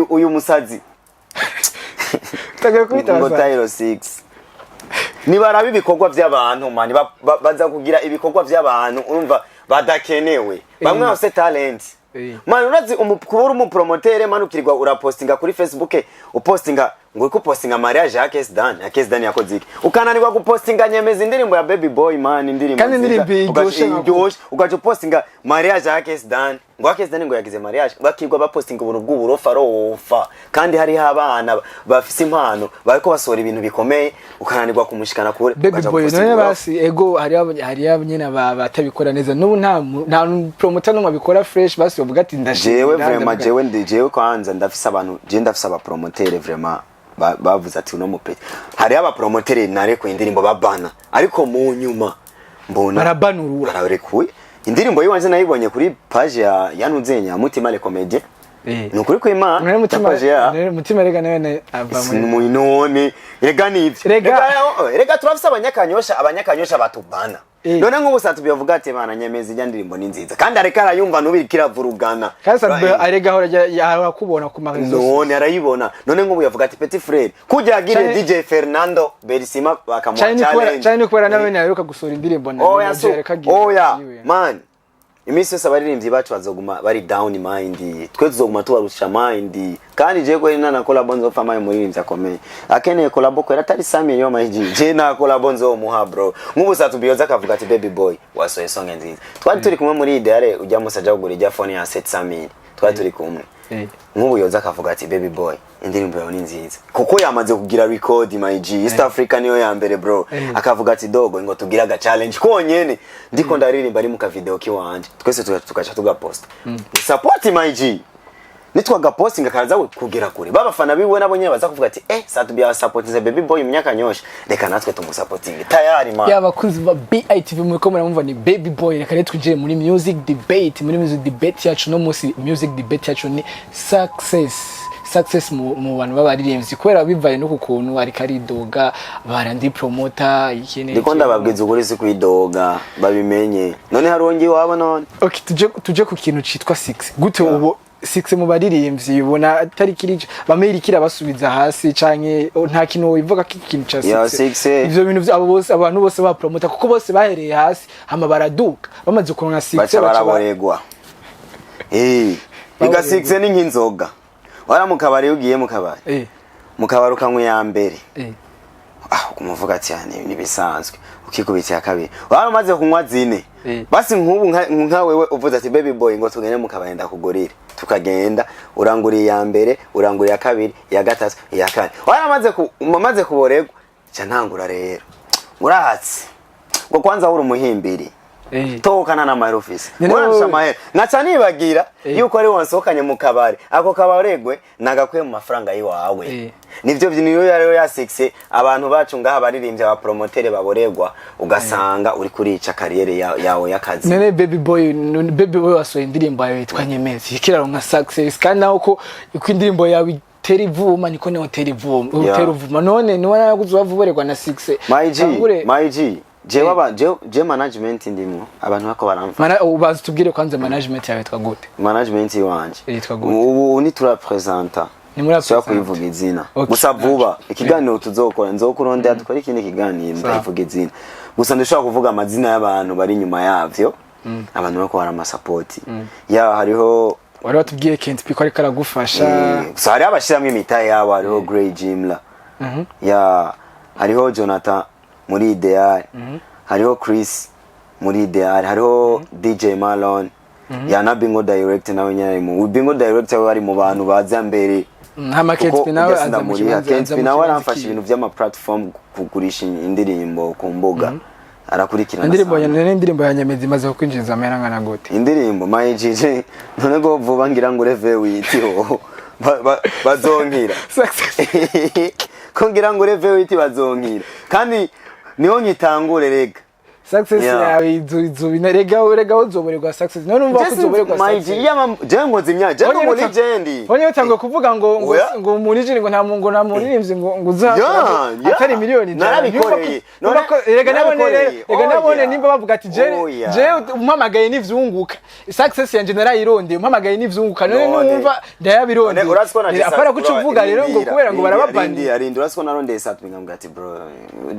uyu musazi Tangira kubita ngo abasazi. Tyro 6. Nibaraba ibikorwa by'abantu man, baza kugira ibikorwa by'abantu, urumva, badakenewe. Bamwe bafite talent. Man, urazi kuba uri umupromotere man, ukirirwa urapostinga kuri Facebook, upostinga ngo uriko upostinga mariage ya Kes Dan, ya Kes Dan yakoze iki, ukananirwa gupostinga nyemeza indirimbo ya Baby Boy man, indirimbo Kandi nziza. indirimbo iryoshe Iryoshe, ugaca upostinga mariage ya Kes Dan, ngo Kes Dan ngo yagize mariage. Bakirwa bapostinga ubuntu bw'uburofa rofa, kandi hariho abana bafise impano bariko basohora ibintu bikomeye, ukananirwa kumushikana kure, Baby ugaca Boy, gupostinga none uburofa. basi ego hariho nyene batabikora neza n'ubu, nta promoter n'umwe abikora fresh, basi bavuga ati ndashimira. Jewe vraiment, ndavuga. jewe ndi jewe kwanza ndafise abantu, je ndafise abapromotere vraiment bavuze ati uno mupeti. Hariho abapromotere narekuye indirimbo babana, ariko mu nyuma mbona Barabanurura. Bararekuye indirimbo yiwanje, nayibonye kuri page ya Yanuzenya Mutima le Comédien. Ni ukuri kw'Imana. None Mutima, na page ya none Mutima rega nawe ava muri none rega nivyo. Rega turafise abanyakanyosha batubana. None nk'ubu Satubi yavuga ati bana nyemeza ijya ndirimbo ni nziza, kandi areka arayumva n'ubu iriko iravurugana. Kandi Satubi arega ahora ahora kubona ku ma réseaux. None arayibona. None nk'ubu yavuga ati petit frère kujya yagiriye DJ Fernando Berisima bakamuha Cyane ni kubera challenge. Cyane ni kubera nawe yaheruka gusohora indirimbo na Oya na so Jereka agira oya yiwe. Man, iminsi yose abaririmbyi bacu bazoguma bari down mind, twe tuzoguma tubarusha mind. Kandi je kweli nana collabo nzopfa maye umuririmbyi akomeye akeneye collabo kwera atari 100 million mahiji, je na collabo nzomuha bro. Nk'ubu Satubiyoza akavuga ati Baby Boy wasohoye song nziza, twari turi kumwe muri ideale ujya musaja kugura ijya phone ya 700 mille, twari turi kumwe. Nk'ubu yoza akavuga ati Baby Boy indirimbo yawe ni nziza, kuko yamaze kugira record my G, East Africa niyo ya mbere bro. Akavuga ati dogo ngo tugire aga challenge konyene, ndiko ndaririmba ari mu ka video kiwanje, twese tugaca tugaposta. Support my G, nitwagapostinga kaza kugera kure, babafana biwe nabo nyene baza kuvuga ati Satubi supportinze Baby Boy munyakanyosha, reka natwe tumusapotinge tayari man. Ya abakunzi ba BITV, muriko muramumva ni Baby Boy. Reka rero twinjire muri music debate. Muri music debate yacu no munsi, music debate yacu ni success mu bantu b'abaririmbyi, kubera bivaye no ku kuntu ariko aridoga barandi promoter iki n'iki. Ndiko ndababwiza ukuri, si kwidoga, babimenye. None hari uwo iwabo none? Okay, tuje ku kintu citwa success. Gute ubu success mu baririmbyi ubona atari kiri bamwe irikira basubiza hasi, canke nta kintu wivuga ko ikintu ca Ya, success? success. Ivyo bintu abo bose, abantu bose ba promoter, kuko bose bahereye hasi hama baraduka, bamaze kuronka success baca baraboregwa. Iga Baboregwa. success ni nk'inzoga wara mu kabari. Iyo ugiye mu kabari, mu kabari ukanywa iya mbere, ah, kumuvuga ati "Ah, nibisanzwe," ukikubita iya kabiri, wari umaze kunywa zine. Basi nk'ubu nka wewe uvuze ati Baby Boy ngo tugende mu kabari ndakugurire, tukagenda, uranguriye iya mbere, uranguriye iya kabiri, iya gatatu, iya kane, wari umaze kuboregwa. Ca ntangura rero uratse ngo kwanza uri umuhimbiri, tokana n'amahera ufise, Nyene uransha amahera, nkaca nibagira yuko ari wansohokanye mu kabari, ako kabaregwe nagakwiye mu mafaranga yiwawe. Nivyo niyo rero ya success abantu bacu ngaha abaririmbyi, abapromotere baboregwa, ugasanga uri kurica carrière yawe y'akazi. None Baby Boy, none Baby Boy wasohoye indirimbo yawe yitwa Nyemezi, ikiraronka success, kandi naho ko uko indirimbo yawe itera ivuma niko nawe utera ivuma, utera uvuma. None niwe naguze wavuborerwa na success? My G, Tangure- my G, jewe aba je management ndimwo, abantu bako baramfa. Ubanza tubwire kwanza management yawe yitwa gute? Management iwanje Yitwa gute? ubu ntiturapresenta. Ni muri Sishobora kuyivuga izina. Gusa vuba ikiganiro tuzokora nzokurondera dukore ikindi kiganiro, ndayivuga izina. Gusa ndashobora kuvuga amazina y'abantu bari inyuma yavyo, abantu bariko baramasapoti ya hariho. Wari watubwiye Kent P ko ariko aragufasha. Gusa hariho abashiramwo imitahe yabo, hariho Grey Jimla ya, hariho Jonathan muri Ideal, hariho Chris muri Ideal, hariho DJ Malon ya na Bingo Direct nawe nyene ari mu Bingo Direct, we ari mu bantu baza mbere. Hama Kent Kuko P nawe ujya aza mu sindamuriha. kibanza Kent aza P mu nawe kibanza aramfasha kiwe. ibintu vy'ama platform, kugurisha indirimbo ku mbuga. Arakurikirana Indirimbo sana. None indirimbo ya Nyamezi imaze kukwinjiriza amahera angana gute? Indirimbo mayijije none ngo vuba ngira ngo ureve witiho bazonkira. Success. Ko ngira ngo ureve witi bazonkira, kandi niho nkitangure rega. Success Yeah. yawe izu rega rega uzoborerwa success. None umva ko uzoborerwa success. Je nkoze imyaka, je no muri legend. Onye utangiye kuvuga ngo Oya. ngo muri ngo nta ngo nta muririmbyi ngo uza Yeah. atari miliyoni 100. Narabikoreye. Numva ko rega nabone Narabikoreye. rega nabone Oya. nimba bavuga ati je Oya. je umpamagaye n'ivyunguka, success yanje narayirondeye, umpamagaye n'ivyunguka, none None. numva ndayabirondeye. Urazi ko naje Apara kuca uvuga rero ngo kubera ngo barababani. Rindi rindi, urazi ko narondeye Sat-B, nkamubwira ati: "Bro,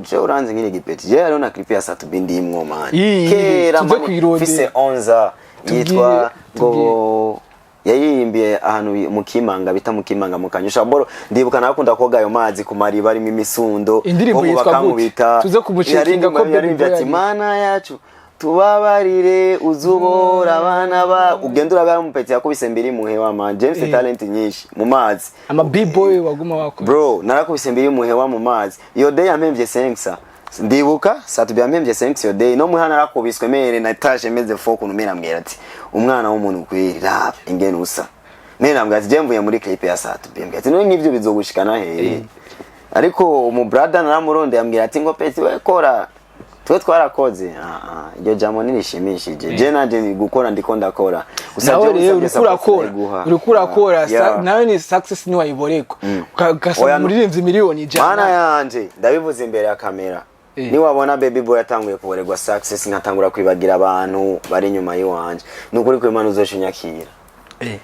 je uranze nkiri gipeti, je hariho na clip ya Sat-B ndimwo, man." Iyi, Kera tuze man, kuyirondera. mfise 11, yitwa ngo yayirimbiye ahantu mu Kimanga, bita mu Kimanga mu Kanyusha boro. Ndibuka nakunda koga ayo mazi ku mariba arimo imisundo. Indirimbo bo yitwa gute? Bakankubita. Tuze kumucekinga ko Baby Yaririmbye Boy ati: "Mana yacu, tubabarire, uzubora abana ba ugenda urabara." Umupeti yakubise mbiri muhewa, man. James talent nyinshi mu mazi. Ama B-boy waguma wakora. Bro, narakubise mbiri muhewa mu mazi. Iyo day yampemvye 5, ndibuka Sat-B yampemvye 5 iyo day. No muhana narakubiswe mere natashe meze fo kuntu mera mbwira ati: "Umwana w'umuntu kweri, rap ingene usa." Mere nambwira ati: "Je mvuye muri clip ya Sat-B." Mbwira ati: "None nk'ivyo bizogushikana hehe?" Ariko umu brother naramuronde, yambwira ati ngo: "Peti, we kora, twe twarakoze." Ah ah, iryo jambo nirishimishije. Je nanje gukora ndiko ndakora. Gusa Nawe jewe rero usabye uriko support urakora ndayiguha. uriko urakora nawe ni success niwayiborerwa ugasaba Oya, umuririmbyi miliyoni 100. Mana yanje, ndabivuze imbere ya kamera. Niwabona Baby Boy yatanguye kuborerwa success, nkatangura kwibagira abantu bari inyuma y'iwanje, ni ukuri ko Imana uzoshinyakira.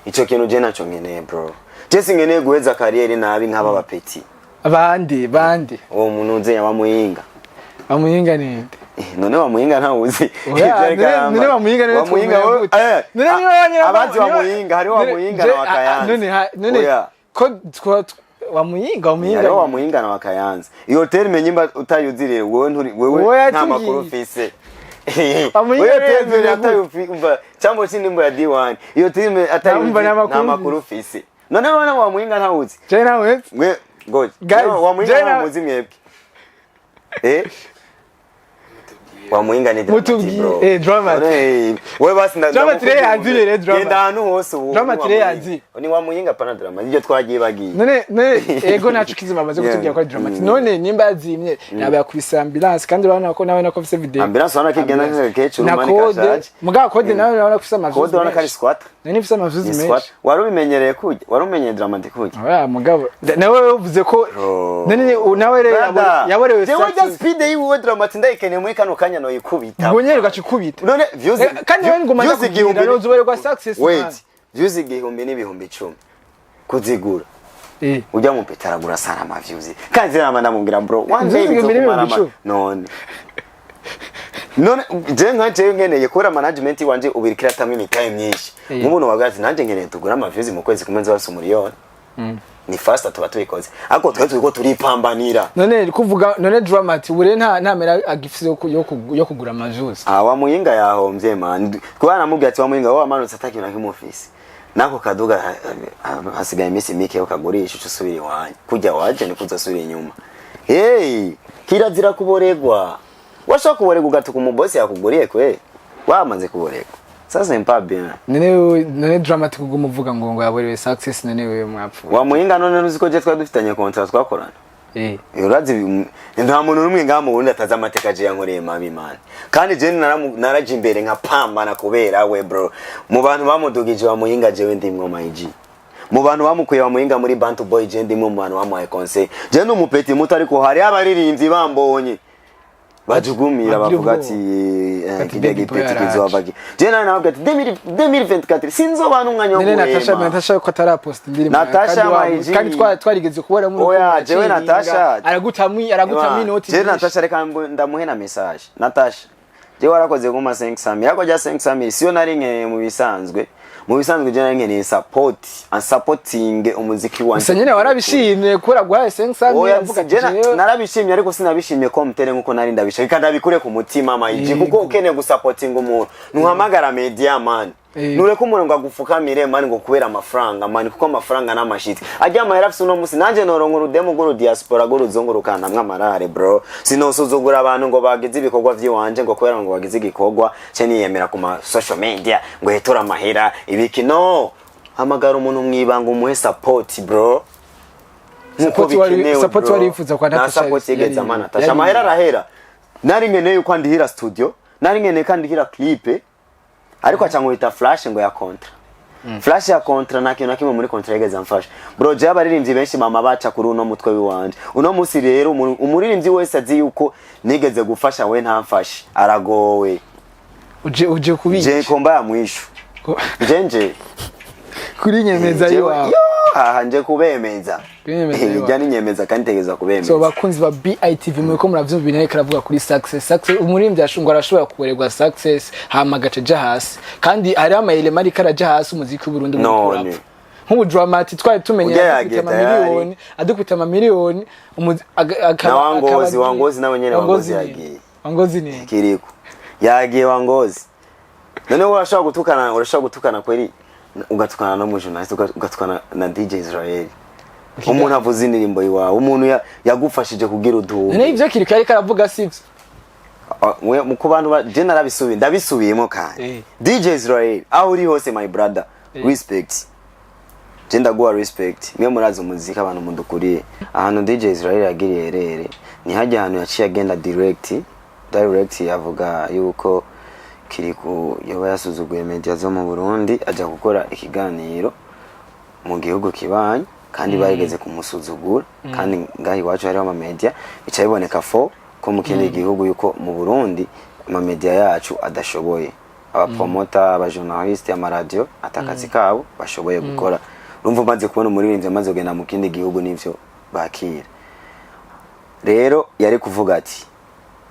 Ico kintu je naco nkeneye, bro. Je sinkeneye guheza carrière nabi nk'aba bapeti. Abandi bandi? Uwo muntu nze wamuhinga. Bamuhinga ninde? None wamuhinga ntawuzi? Oya, Ivyo ariko aramba. none wamuhinga none Wamuhinga twumenya gute? None niba abazi wamuhinga, hariho wamuhinga na wakayanza. None Oya. ko wamuhinga Hariho wamuhinga na wakayanza. Iyo terme nyimba utayuzire, wewe nturi wewe Oya, nta tubwiye. makuru ufise. Wamuhinga Wewe rero terme yazire gute? atayumva cyangwa se indirimbo ya D1, iyo terme atayuzi, Nta makuru nta makuru ufise. None wowe wamuhinga ntawuzi? Je nawe Mwe ngoje. Guys, Wamuhinga je nawe- ntamuzi mwebwe? Wamuhinga ni Dramati, Mutubwiye, bro. Dramati. None, wewe basi Dramati rero yanziye rero, Dramati. Genda ahantu hose ubu. Dramati ni rero Wamuhinga. yanziye. Ni Wamuhinga pana Dramati. Ibyo twagiye bagiye. None ego nacu kizima amaze kutubwira ko ari Dramati. None nimba yazimye yaba yakubise ambulance, kandi urabona ko nawe nako afise video. Ambulance urabona ko igenda nk'agakecuru, na mani code kashaje. Mugabo code nawe urabona ko afise amavuzi. Code urabona ko ari squat. None ifise amavuzi Ni menshi. squat. Wari ubimenyereye kujya? Wari umenyereye Dramati kujya? Oya mugabo, nawe uvuze ko none nawe rero yaborewe Jewe rya success. speed yiwe Dramati ndayikeneye muri kano kanya, noyikubita. Ubwo nyene ugacikubita. None views Kandi nawe ngoma views ndakubwira, 1000 ntuzoberwa success, Wait, man. views 1000 n'ibihumbi 10 kuzigura. Ujya mu peta aragura sana ama views. Kandi nama ndamubwira: "Bro, one day Views 1000 bizokumara n'ibihumbi icumi. None je nka jewe nkeneye kubera management wanje ubirikira atamwe imitahe myinshi. Nk'umuntu wavuga ati: "Nanjye nkeneye tugura ama views mu kwezi kumwe nzabafise umuriyoni." Ni faster tuba tubikoze. Ariko twe turiko turipambanira. None kuvuga none Dramati ubu rero nta mera agifise yo kugura amajuzi. Ah, Wamuhinga yahombye, man. Kuba namubwiye ati: "Wamuhinga, wowe wamanutse atakintu na kimwe ufise. Nako kaduga hasigaye iminsi mike ukagurisha uca usubira iwanyu. Kujya waje ni kuzasubira inyuma." Hey, kirazira kuboregwa. Washaka kuboregwa ugatuka umubosi yakuguriye kwe. Wamaze kuboregwa. Sasa c'est pas bien. None Dramati kuguma uvuga ngo yaborewe success, none wewe mwapfuye? Wamuhinga none ntuzi ko je twari dufitanye contrat twakorana? Urazi nta muntu n'umwe ngaha mu Burundi atazi amateka je yankoreye mabi, man. Kandi je naraje imbere nkapambana kubera we, bro. Mu bantu bamudugije Wamuhinga, jewe ndimwo, my G. Mu bantu bamukuye Wamuhinga muri Bantu Boy, je ndimwo mu bantu bamuhaye conseil. Je ni umupeti muto, ariko hari abaririmbyi bambonye bajugumira, Bagira bavuga ubwoba. ati Ati kijya Baby Boy gipeti araje. kizova je nawe nababwira ati 2024 sinzobana umwanya wo None Natasha guhema. Natasha ko ataraposta indirimbo Natasha kandi my G. kandi twarigeze kubona muri Oya, jewe Natasha. aragutamu inoti Je nyinshi. Natasha, reka ndamuhe na message. Natasha, je warakoze kuma 500 yako, ja 500 siyo nari nkeneye mu bisanzwe. Mu bisanzwe je nari nkeneye support and supporting umuziki wanje. Gusa nyene warabishimye kubera guhaye 500. Oya, Avuga ati je narabishimye, ariko sinabishimye ko mutere nkuko nari ndabishaka. Reka ndabikure ku mutima, my G, kuko ukeneye gusapotinga umuntu ntuhamagara media, man. Nureke umuntu ngo agufukamire, man, ngo kubera amafaranga, man, kuko amafaranga n'amashitsi ajya amahera afise uno musi. Nanje noronka urudemu rw'uru diaspora rw'uruzungurukanamwo amarare, bro. Sinosuzugura abantu ngo bagize ibikorwa vy'iwanje, ngo kubera ngo bagize igikorwa ce niyemera ku ma social media ngo hetora amahera ibiki. No hamagara umuntu mwibanga, umuhe support, bro, nkuko bikenewe, Support bro. wari wifuza kwa Nta Natasha support yigeze ampa Natasha. Amahera arahera. Nari nkeneye yuko andihira studio, nari nkeneye ko andihira clip, ariko aca nkubita flash ngo ya contrat, flash ya contrat. Nta kintu na kimwe muri contrat yigeze amfasha, bro. Jewe abaririmbyi benshi mama baca kuri uno mutwe wiwanje uno musi. Rero umuririmbyi wese azi yuko nigeze gufasha, we ntamfashe, aragowe. Uje kubica. Je komba ya mwisho nje Kuri nyemeza yiwawe. Yo, aha nje kubemeza. Kuri nyemeza yiwawe. Ijya ni nyemeza kandi tegeza kubemeza. So bakunzi ba BITV, muriko muravyumva ibintu ariko aravuga kuri success. Success, umuririmbyi ashungwa arashobora kuborerwa success, hama agaca aja hasi, kandi hariho amayelema ariko araja hasi. Umuziki w'Uburundi uriko None. urapfa. Nk'ubu Dramati twari tumenye Ujya adukubita yagiye amamiliyoni, adukubita amamiliyoni, Na Wangozi, Wangozi nawe nyene, Wangozi yagiye. Wangozi ni Kiriko yagiye Wangozi. Noneho urashobora gutukana kweri, ugatukana no mu journalist, ugatukana na DJ Israel, umuntu avuze indirimbo iwawe, umuntu yagufashije kugira uduhe. None ivyo Kiriko yariko aravuga sivyo? Ah, mu ku bantu je narabisubiye, ndabisubiyemo kandi. DJ Israel, aho uri hose, my brother, respect. Je ndaguha respect. Mwe murazi umuziki, abantu mudukuriye. Ahantu DJ Israel yagiriye rere ntihajya ahantu yaciye agenda direct direct, yavuga yuko Kiriku yoba yasuzuguye media zo mu Burundi, ajya gukora ikiganiro mu gihugu kibanyi kandi barigeze kumusuzugura, kandi ngaho iwacu hariho amamedia. Bica biboneka fo ko mu kindi gihugu yuko mu Burundi amamedia yacu adashoboye, abapromota, abajournaliste, amaradiyo atakazi kabo bashoboye gukora. Urumva, umaze kubona umuririmbyi amaze kugenda mu kindi gihugu n'ivyo bakira. Rero yari kuvuga ati: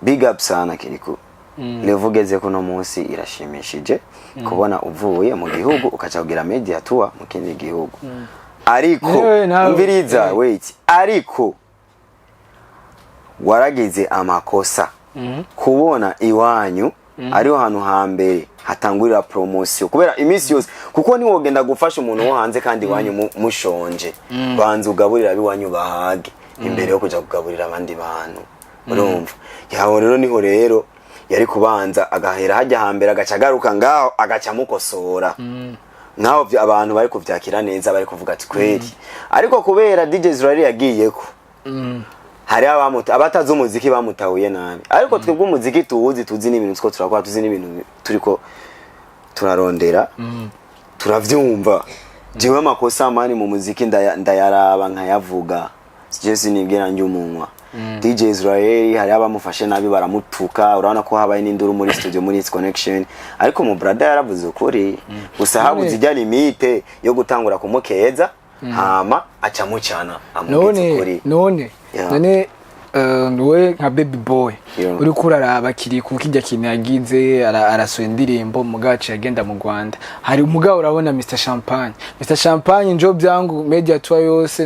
"Big up sana Kiriku, level ugeze kuno munsi irashimishije, kubona uvuye mu gihugu ukaca kugira media tour mu kindi gihugu." Ariko Yewe, umviriza, wait, ariko waragize amakosa kubona iwanyu ariho hantu hambere hatangurira promotion, kubera iminsi yose, kuko ntiwogenda gufasha umuntu wo hanze kandi iwanyu mushonje. Banza ugaburira abiwanyu bahage imbere yo kuja kugaburira abandi bantu. Urumva yaho rero niho rero yari kubanza agahera hajya hambere, agaca agaruka ngaho, agaca amukosora nkaho abantu bari kuvyakira neza, bari kuvuga ati kweri. Ariko kubera DJ Israel yagiyeko, hari abatazi umuziki bamutahuye nabi. Ariko twebwe umuziki tuwuzi, tuzi n'ibintu two turakora, tuzi n'ibintu turiko turarondera, turavyumva. Jewe amakosa, man, mu muziki ndayaraba nkayavuga. Je sinibwira njye umunwa. DJ Israel hari abamufashe nabi, baramutuka. Urabona ko habaye n'induru muri studio, muri Hits Connection, ariko mu brother yaravuze ukuri gusa habuze ijya limite yo gutangura kumukeza, hama aca mucana amubwiza None ukuri. None none we nka baby boy, uriko uraraba Kiriku kijya kintu yagize, arasohoye indirimbo mugabo aciye agenda mu Rwanda. Hari umugabo, urabona Mr Champagne, Mr Champagne njo byangu media tour yose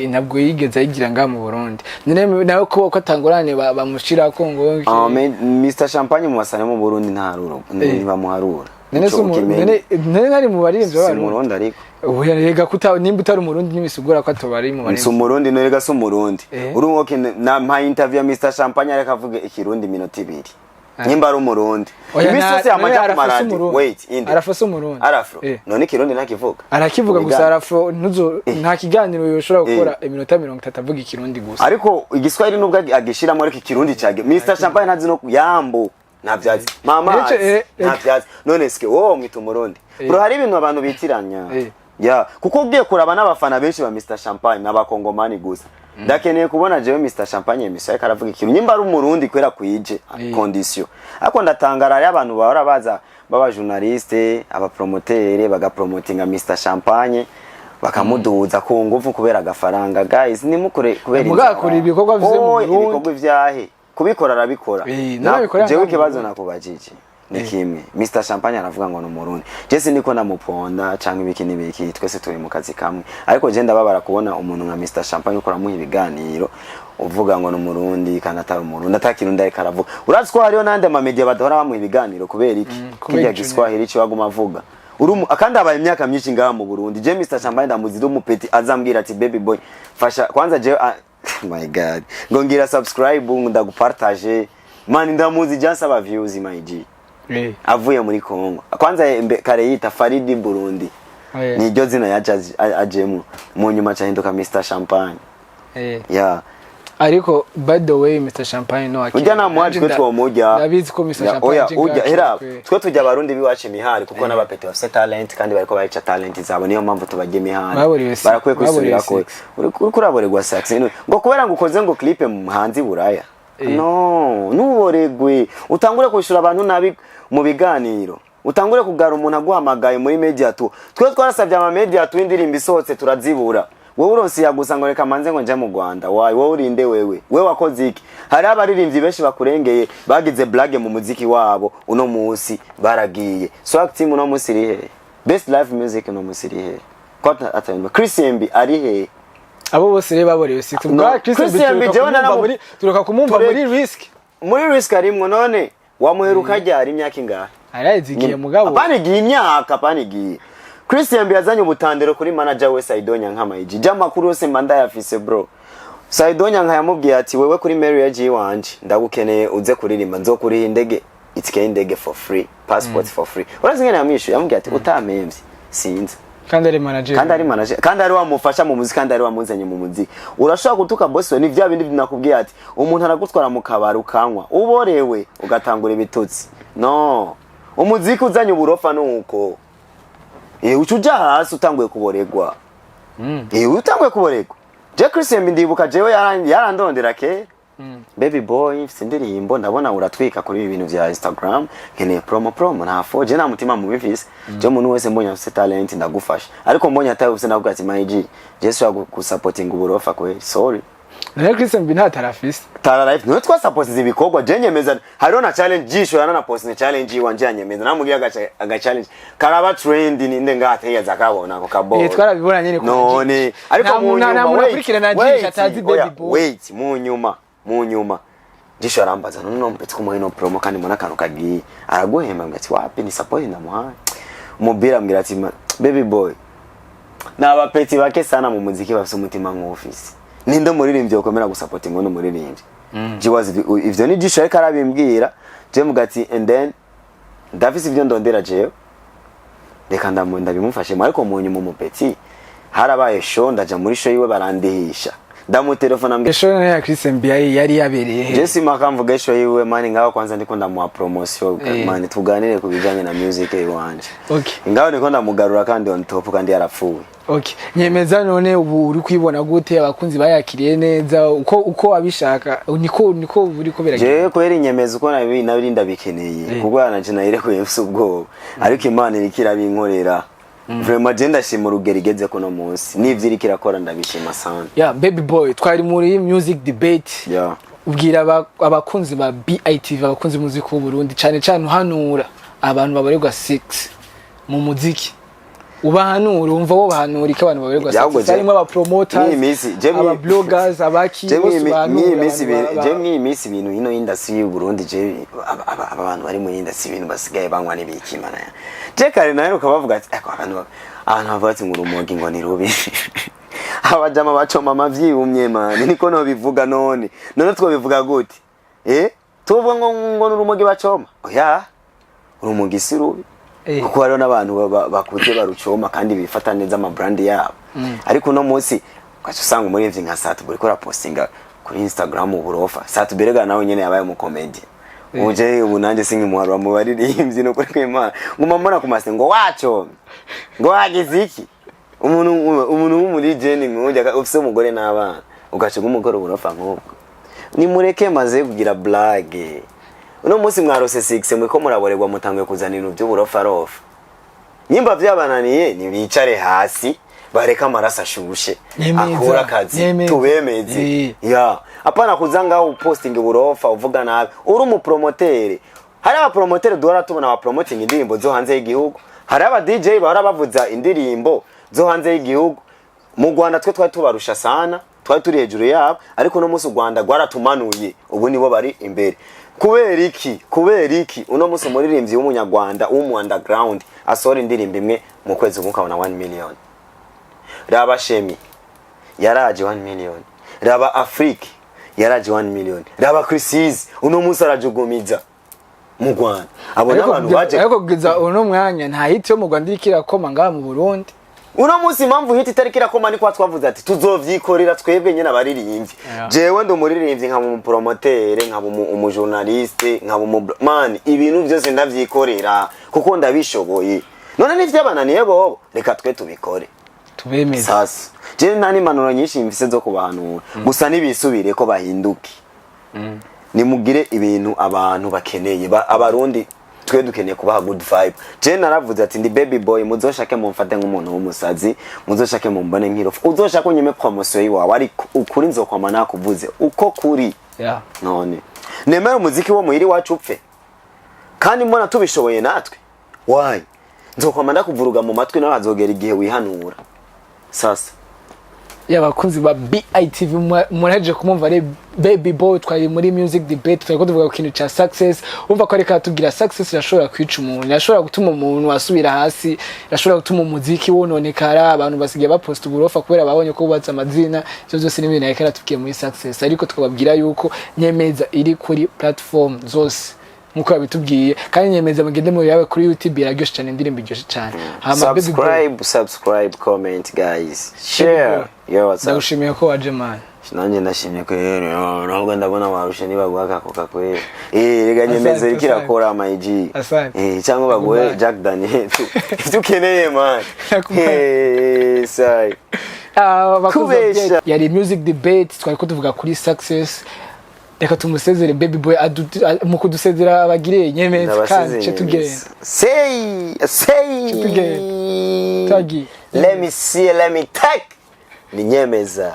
ntabwo yigeze ayigira ngaha mu Burundi. None nawe ko atangorane bamushirako ngo Ah, Mr Champagne mu basane mu Burundi ntaharura, ntibamuharura. None Ico se ukimenye. none nari mu baririmbyi Si b'Abarundi? Umurundi ariko. Oya, rega kuta nimba utari Umurundi ntibisigura ko atobari mu Si baririmbyi. Umurundi, norega si Umurundi. Urumva okay, na mpa interview ya Mr Champagne, ariko avuga Ikirundi minota 2 nimba ari Umurundi. Oya, Iminsi yose none yamaja ku Arafro si maradi. Umurundi. Wait, inde? Arafro si Umurundi. Arafro? None Ikirundi ntakivuga? Arakivuga gusa. Ibiganiro. Arafro ntuzo nta kiganiro yoshobora gukora iminota 30 avuga Ikirundi gusa. Ariko Igiswahili nubwo agishiramo, ariko Ikirundi cyage Mr Champagne ntazi no yambo, ntavyazi mama, ntavyazi. None sike wowe mwita Umurundi? Bro, hari ibintu abantu bitiranya. Ya, kuko ugiye kuraba n'abafana benshi ba Mr Champagne n'abakongomani gusa. Ndakeneye kubona jewe Mr Champagne emisiyo ariko aravuga ikintu nyimba ari Umurundi kwera kwije condition. Ariko ndatangara, hariyo abantu bahora baza baba journaliste, abapromotere, bagapromotinga Mr Champagne, bakamuduza ku nguvu kubera agafaranga. Guys, nimukore kubera Mugabo inzara. akora ibikorwa vye mu Oye, Burundi. ibikorwa ivyahe? Kubikora arabikora. Narabikorera Jewe ngaha mu ikibazo Burundi. nakubajije ni kimwe. Mr Champagne aravuga ngo ni Umurundi. Je siniko namuponda canke ibiki n'ibiki, twese turi mu kazi kamwe, ariko je ndababara kubona umuntu nka Mr Champagne ukora amuha ibiganiro uvuga ngo ni Umurundi kandi atari Umurundi, atakirundi ariko aravuga. Urazi ko hariho n'andi amamedia badahora bamuha ibiganiro kubera iki? Kubera Kirya ico. Giswahili ico baguma avuga. Kandi abaye imyaka myinshi ngaha mu Burundi. Je Mr Champagne ndamuzi ndi umupeti, azambwira ati: "Baby boy, fasha kwanza." Je, my God, ngo ngira subscribe, ndagupartage, man. Ndamuzi je ansaba views, my G. Avuye muri Congo kwanza, kare yita Faridi Burundi. Niryo zina yaje ajemwo, mu nyuma cahinduka Mr Champagne. Yeah. Ariko by the way, Mr Champagne no akiri. Ujya nta muhaji twe twomurya. Ndabizi ko Mr Ya, Champagne oya aje ujya ngaha hera twe. Twe tujya abarundi biwacu imihari, kuko n'abapeti bafise talent kandi bariko barica talent zabo, niyo mpamvu tubajya imihari. Baborewe Barakwiye baborewe kwisubirako. six. Uriko uraborerwa sax ngo kubera ngo ukoze ngo clip mu hanze i Buraya? No, nuboregwe utangure kwishura abantu nabi mu biganiro, utangure kugara umuntu aguhamagaye muri media tour. Twe twarasabye ama media tour, indirimbo isohotse turazibura. Wowe uronse yagusa ngo reka manze ngo nje mu Rwanda. Wayi, wowe urinde wewe? Wewe wakoze iki? Hari abaririmbyi benshi bakurengeye bagize blague mu muziki wabo, uno munsi baragiye. Swag Team uno munsi iri he? Best Life Music uno munsi iri he? Ko atayumva Chris MB ari he? Abo bose rero baborewe six. No, Bwa Chris Chris MB MB turuka jewe kumwumva turuka kumwumva muri Risk. Muri Risk arimwo. None wamuheruka ryari? Imyaka ingahe? Arazigiye mugabo. Apana igiye imyaka, apana igiye. Christian B yazanye ubutandero kuri manager we Saidonya nk'amayiji. Je amakuru yose mba ndayafise, bro. Saidonya nka yamubwiye ati: "Wewe kuri marriage yiwanje ndagukeneye uze kuririmba, nzokuriha indege, itike y'indege for free, passport for free." Urazi ngene yamwishuye? Yamubwiye ati: "Utampemvye sinza." Kandi ari manager. Kandi ari manager, kandi ari wamufasha mu muziki, kandi ari wamuzanye mu muziki. Urashobora gutuka boss we? Ni vya bindi nakubwiye ati umuntu aragutwara mu kabari ukanywa uborewe ugatangura ibitutsi. No umuziki uzanye uburofa nuko uca uja hasi utanguye kuboregwa. Utanguye kuboregwa. Je Christian ndibuka jewe yarandondera ke: "Baby boy, mfite indirimbo, ndabona uratwika kuri ibi bintu vya Instagram, nkeneye promo." Promo ntafo. Je nta mutima mubi mfise. Je umuntu wese mbonye afise talent ndagufasha, ariko mbonye atayo ufise ndavuga ati: "My G, je sishobora gusupportinga uburofa kweli, sorry." Nayo Chris MB nta tarafise. Tara life niwe twasapotinze ibikorwa. Je nyemeza hariho na challenge jisho yana na post challenge iwanje yanyemeza namubwiye aga challenge karaba trend, ninde ngategeza akabona ako kabo. Eh, twarabibona nyene ku None ariko Nta mu nta nyuma muntu wait, akurikirana wait, Jisho atazi oya, Baby Boy. Wait, mu nyuma Jisho arambaza: "None nompetse kumuha ino promo kandi mbona akantu kagiye araguhemba?" Mbwira ati: "Wapi, ni support ndamuhaye." Umubwira ambwira ati: "Baby boy, ni abapeti bake sana mu muziki bafise umutima nk'ufise. Ninde muririmbyi ukomera gusapotinga uno muririmbyi?" Jiwazi ivyo ni Jisho ariko arabimbwira. Je muga ati: "And then ndafise ivyo ndondera jewe, reka ndabimufashemo." Ariko mu nyuma umupeti harabaye show, ndaja muri show yiwe barandihisha, ndamutelefona mbwira Show ya Chris MB yari yabereye he? Jesse makamvuga show yiwe, man. Ngaho kwanza ndiko ndamuha promotion. Man, tuganire ku bijanye na music iwanje. Ngaho niko ndamugarura kandi on top, kandi yarapfuye. Okay, nyemeza. None ubu uri kwibona gute? Abakunzi bayakiriye neza uko wabishaka? Niko uri ko biragenda? Jewe kweri nyemeza uko nabi ndabikeneye, kuko nanje nayirekuye mfise ubwoba, ariko Imana iriko irabinkorera. Vraiment je ndashima urugero igeze kuno munsi, n'ivyo iriko irakora ndabishima sana. Yeah, Baby Boy, twari muri music debate. Ubwira abakunzi ba BITV, abakunzi b'umuziki w'u Burundi, cyane cyane uhanura abantu babarirwa 6 mu muziki. Ubahanura, umva wo bahanura iki abantu babarirwa Ahubwo 6? Harimo aba promoters, mw'iyi minsi, je aba bloggers, abaki je bose, ubahanura mw'iyi minsi abantu je mw'iyi minsi ibintu ino industry y'u Burundi, je aba bantu bari muri industry, ibintu basigaye banywa n'ibiki, mana ya. Je kare naheruka bavuga ati ako abantu bavuga ati ngo urumogi ngo ni rubi. Abajama bacoma amavyihumye, man, niko nobivuga. None twobivuga gute? Tuvuga ngo ni urumogi bacoma? Oya, urumogi si rubi. Kuko hariho n'abantu bakuze barucoma kandi bifata neza ama brand yabo. Ariko uno munsi ugaca usanga umuririmbyi nka Sat-B uriko urapostinga kuri Instagram uburofa. Sat-B rega nawe nyene yabaye umukomedi. Uje ubu nanjye sinkimuharura mu baririmbyi, nukuri kw'Imana. Nguma mbona ku mase ngo wacomye, ngo wagize iki. Umuntu w'umurijeni nk'ujya ufise umugore n'abana, ugaca ugumukora uburofa nk'ubwo. Nimureke maze kugira blague. Uno munsi mwarose six, muriko muraborerwa, mutanguye kuzana ibintu by'uburofarofa. Nyimba vyabananiye nibicare hasi bareke amaraso ashushe. Nyemeza, akora akazi. Nyemeza. Tubemeze. Ya apana kuza ngaho upostinga uburofa, uvuga nabi uri umupromotere. Hari abapromotere duhora tubona abapromoting indirimbo zo hanze y'igihugu, hari aba DJ bahora bavuza indirimbo zo hanze y'igihugu. Mu Rwanda twe twari tubarusha sana, twari turi hejuru yabo, ariko uno munsi u Rwanda rwaratumanuye, ubu nibo bari imbere. Kubera iki? Kubera iki uno munsi umuririmbyi w'umunyarwanda w'umu underground asohora indirimbo imwe mu kwezi kumwe ukabona 1 million? Raba Shemi, yaraje 1 million. Raba Afrique, yaraje 1 million. Raba Chris, uno munsi arajugumiza mu Rwanda. Abo Ariko n'abantu baje. Ariko kugeza uno mwanya nta hit yo mu Rwanda iriko irakoma ngaha mu Burundi. Uno munsi impamvu hit itariko irakoma ni kwa twavuze ati tuzovyikorera twebwe nyene abaririmbyi. Jewe ndi umuririmbyi, nkaba umupromoteur, nkaba umujournaliste, nkaba umu man, ibintu byose ndavyikorera kuko ndabishoboye. None nivyabananiye bobo, reka twe tubikore. Tubemeze. Sasa jewe nta n'impanuro nyinshi mfise zo kubahanura, gusa nibisubire ko bahinduke, nimugire ibintu abantu bakeneye. Abarundi twe dukeneye kubaha good vibe. Je naravuze ati ndi Baby Boy, muzoshake mumfate nk'umuntu w'umusazi, muzoshake mumbone nk'irofu, uzoshake unyime promotion yiwawe, ariko ukuri nzokwama nakuvuze uko kuri. None nemera umuziki wo muhiri wacu upfe kandi mbona tubishoboye natwe? Why? Nzokwama ndakuvuruga mu matwi, nawe hazogera igihe wihanura. Sasa. Y'abakunzi ba BITV, murahejeje kumumva ari Baby Boy. Twari muri music debate, twari tuvuga ku kintu ca success. Umva ko ariko atubwira success irashobora kwica umuntu, irashobora gutuma umuntu asubira hasi, irashobora gutuma umuziki wononekara. Abantu basigaye baposta uburofa kubera babonye ko bubatse amazina. Ivyo byose ni ibintu yariko aratubwiye muri success. Ariko tukababwira yuko Nyemeza iri kuri platform zose nkuko yabitubwiye, kandi Nyemeza mugende mu yawe kuri YouTube, iraryoshe cyane, indirimbo iryoshe cyane. Hama Baby Boy, Subscribe, subscribe, comment guys, share. Yo, what's up? Ndagushimiye ko waje, man. Nanjye ndashimye kweri. Nubwo ndabona warushe, niba guha akakoka kweri, rega Nyemeza Asante, iriko irakora, my G. Asante. Cyangwa baguhe Nakubali. Jack Daniel, ivyo ukeneye, man. Nakubali. Sorry. Ah, abakozi ba Kubesha. BITV, yari music debate, twari ko tuvuga kuri success. Reka tumusezere Baby Boy, mu kudusezera abagiriye Nyemeza kandi ce tugenda. Say say. Tugenda. Twagiye. Let me see, let me take ni Nyemeza.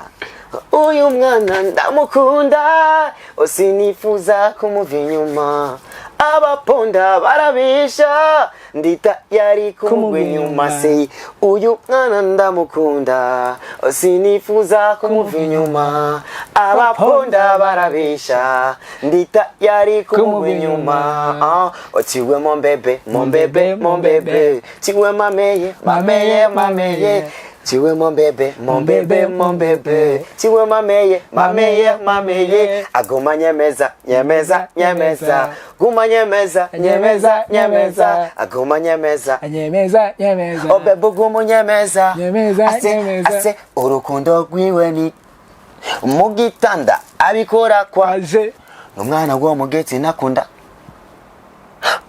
Uyu mwana ndamukunda, usinifuza kumuva inyuma. Abaponda barabisha, ndita yari kumugwa inyuma. Say uyu mwana ndamukunda, sinifuza kumuva inyuma. Abaponda barabisha, ndita yari kumugwa inyuma. Ah, otiwe mon bébé, mon bébé, mon bébé, tiwe mameye, mameye, mameye. Tiwe mon bébé, mon bébé, mon bébé, tiwe mameye, mameye, mameye. Aguma nyemeza, nyemeza, nyemeza, guma nyemeza, nyemeza, nyemeza, aguma nyemeza. Nyemeza, nyemeza. Oh bébé, guma nyemeza. Nyemeza, ase, nyemeza. Ase urukundo rwiwe ni mu gitanda abikora kwa aje. Umwana wo mu geti nakunda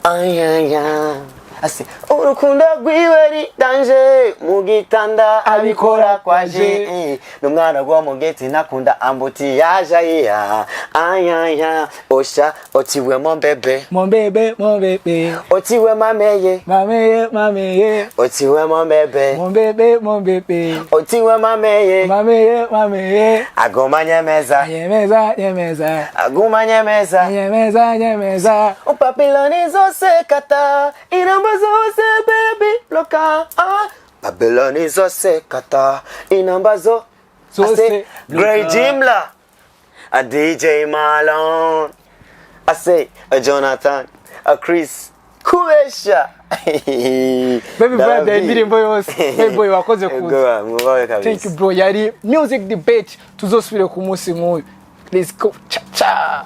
ayaya. Ase urukundo rwiwe ni danger, mu gitanda abikora kwaje. N'umwana wo mu geti nakunda embouteillage iya ayaya. Osha otiwe mon bébé. Mon bébé, mon bébé. Otiwe mameye. Mameye, mameye. Otiwe mon bébé. Mon bébé, mon bébé. Otiwe mameye. Mameye, mameye. Aguma nyemeza. Nyemeza, nyemeza. Aguma nyemeza. Nyemeza, nyemeza. Babyloni zose kata, inamba zose baby bloka. Ah. Babyloni zose kata, inamba zo zose I say, Grey bloka. Jimla, a DJ Marlon, I say a Jonathan, a Chris Kubesha. Baby Boy, indirimbo yose. Baby Boy, wakoze kuza. Mwubahe kabisa. Thank you, bro. Yari music debate, tuzosubire ku munsi nk'uyu. Let's go, cha cha.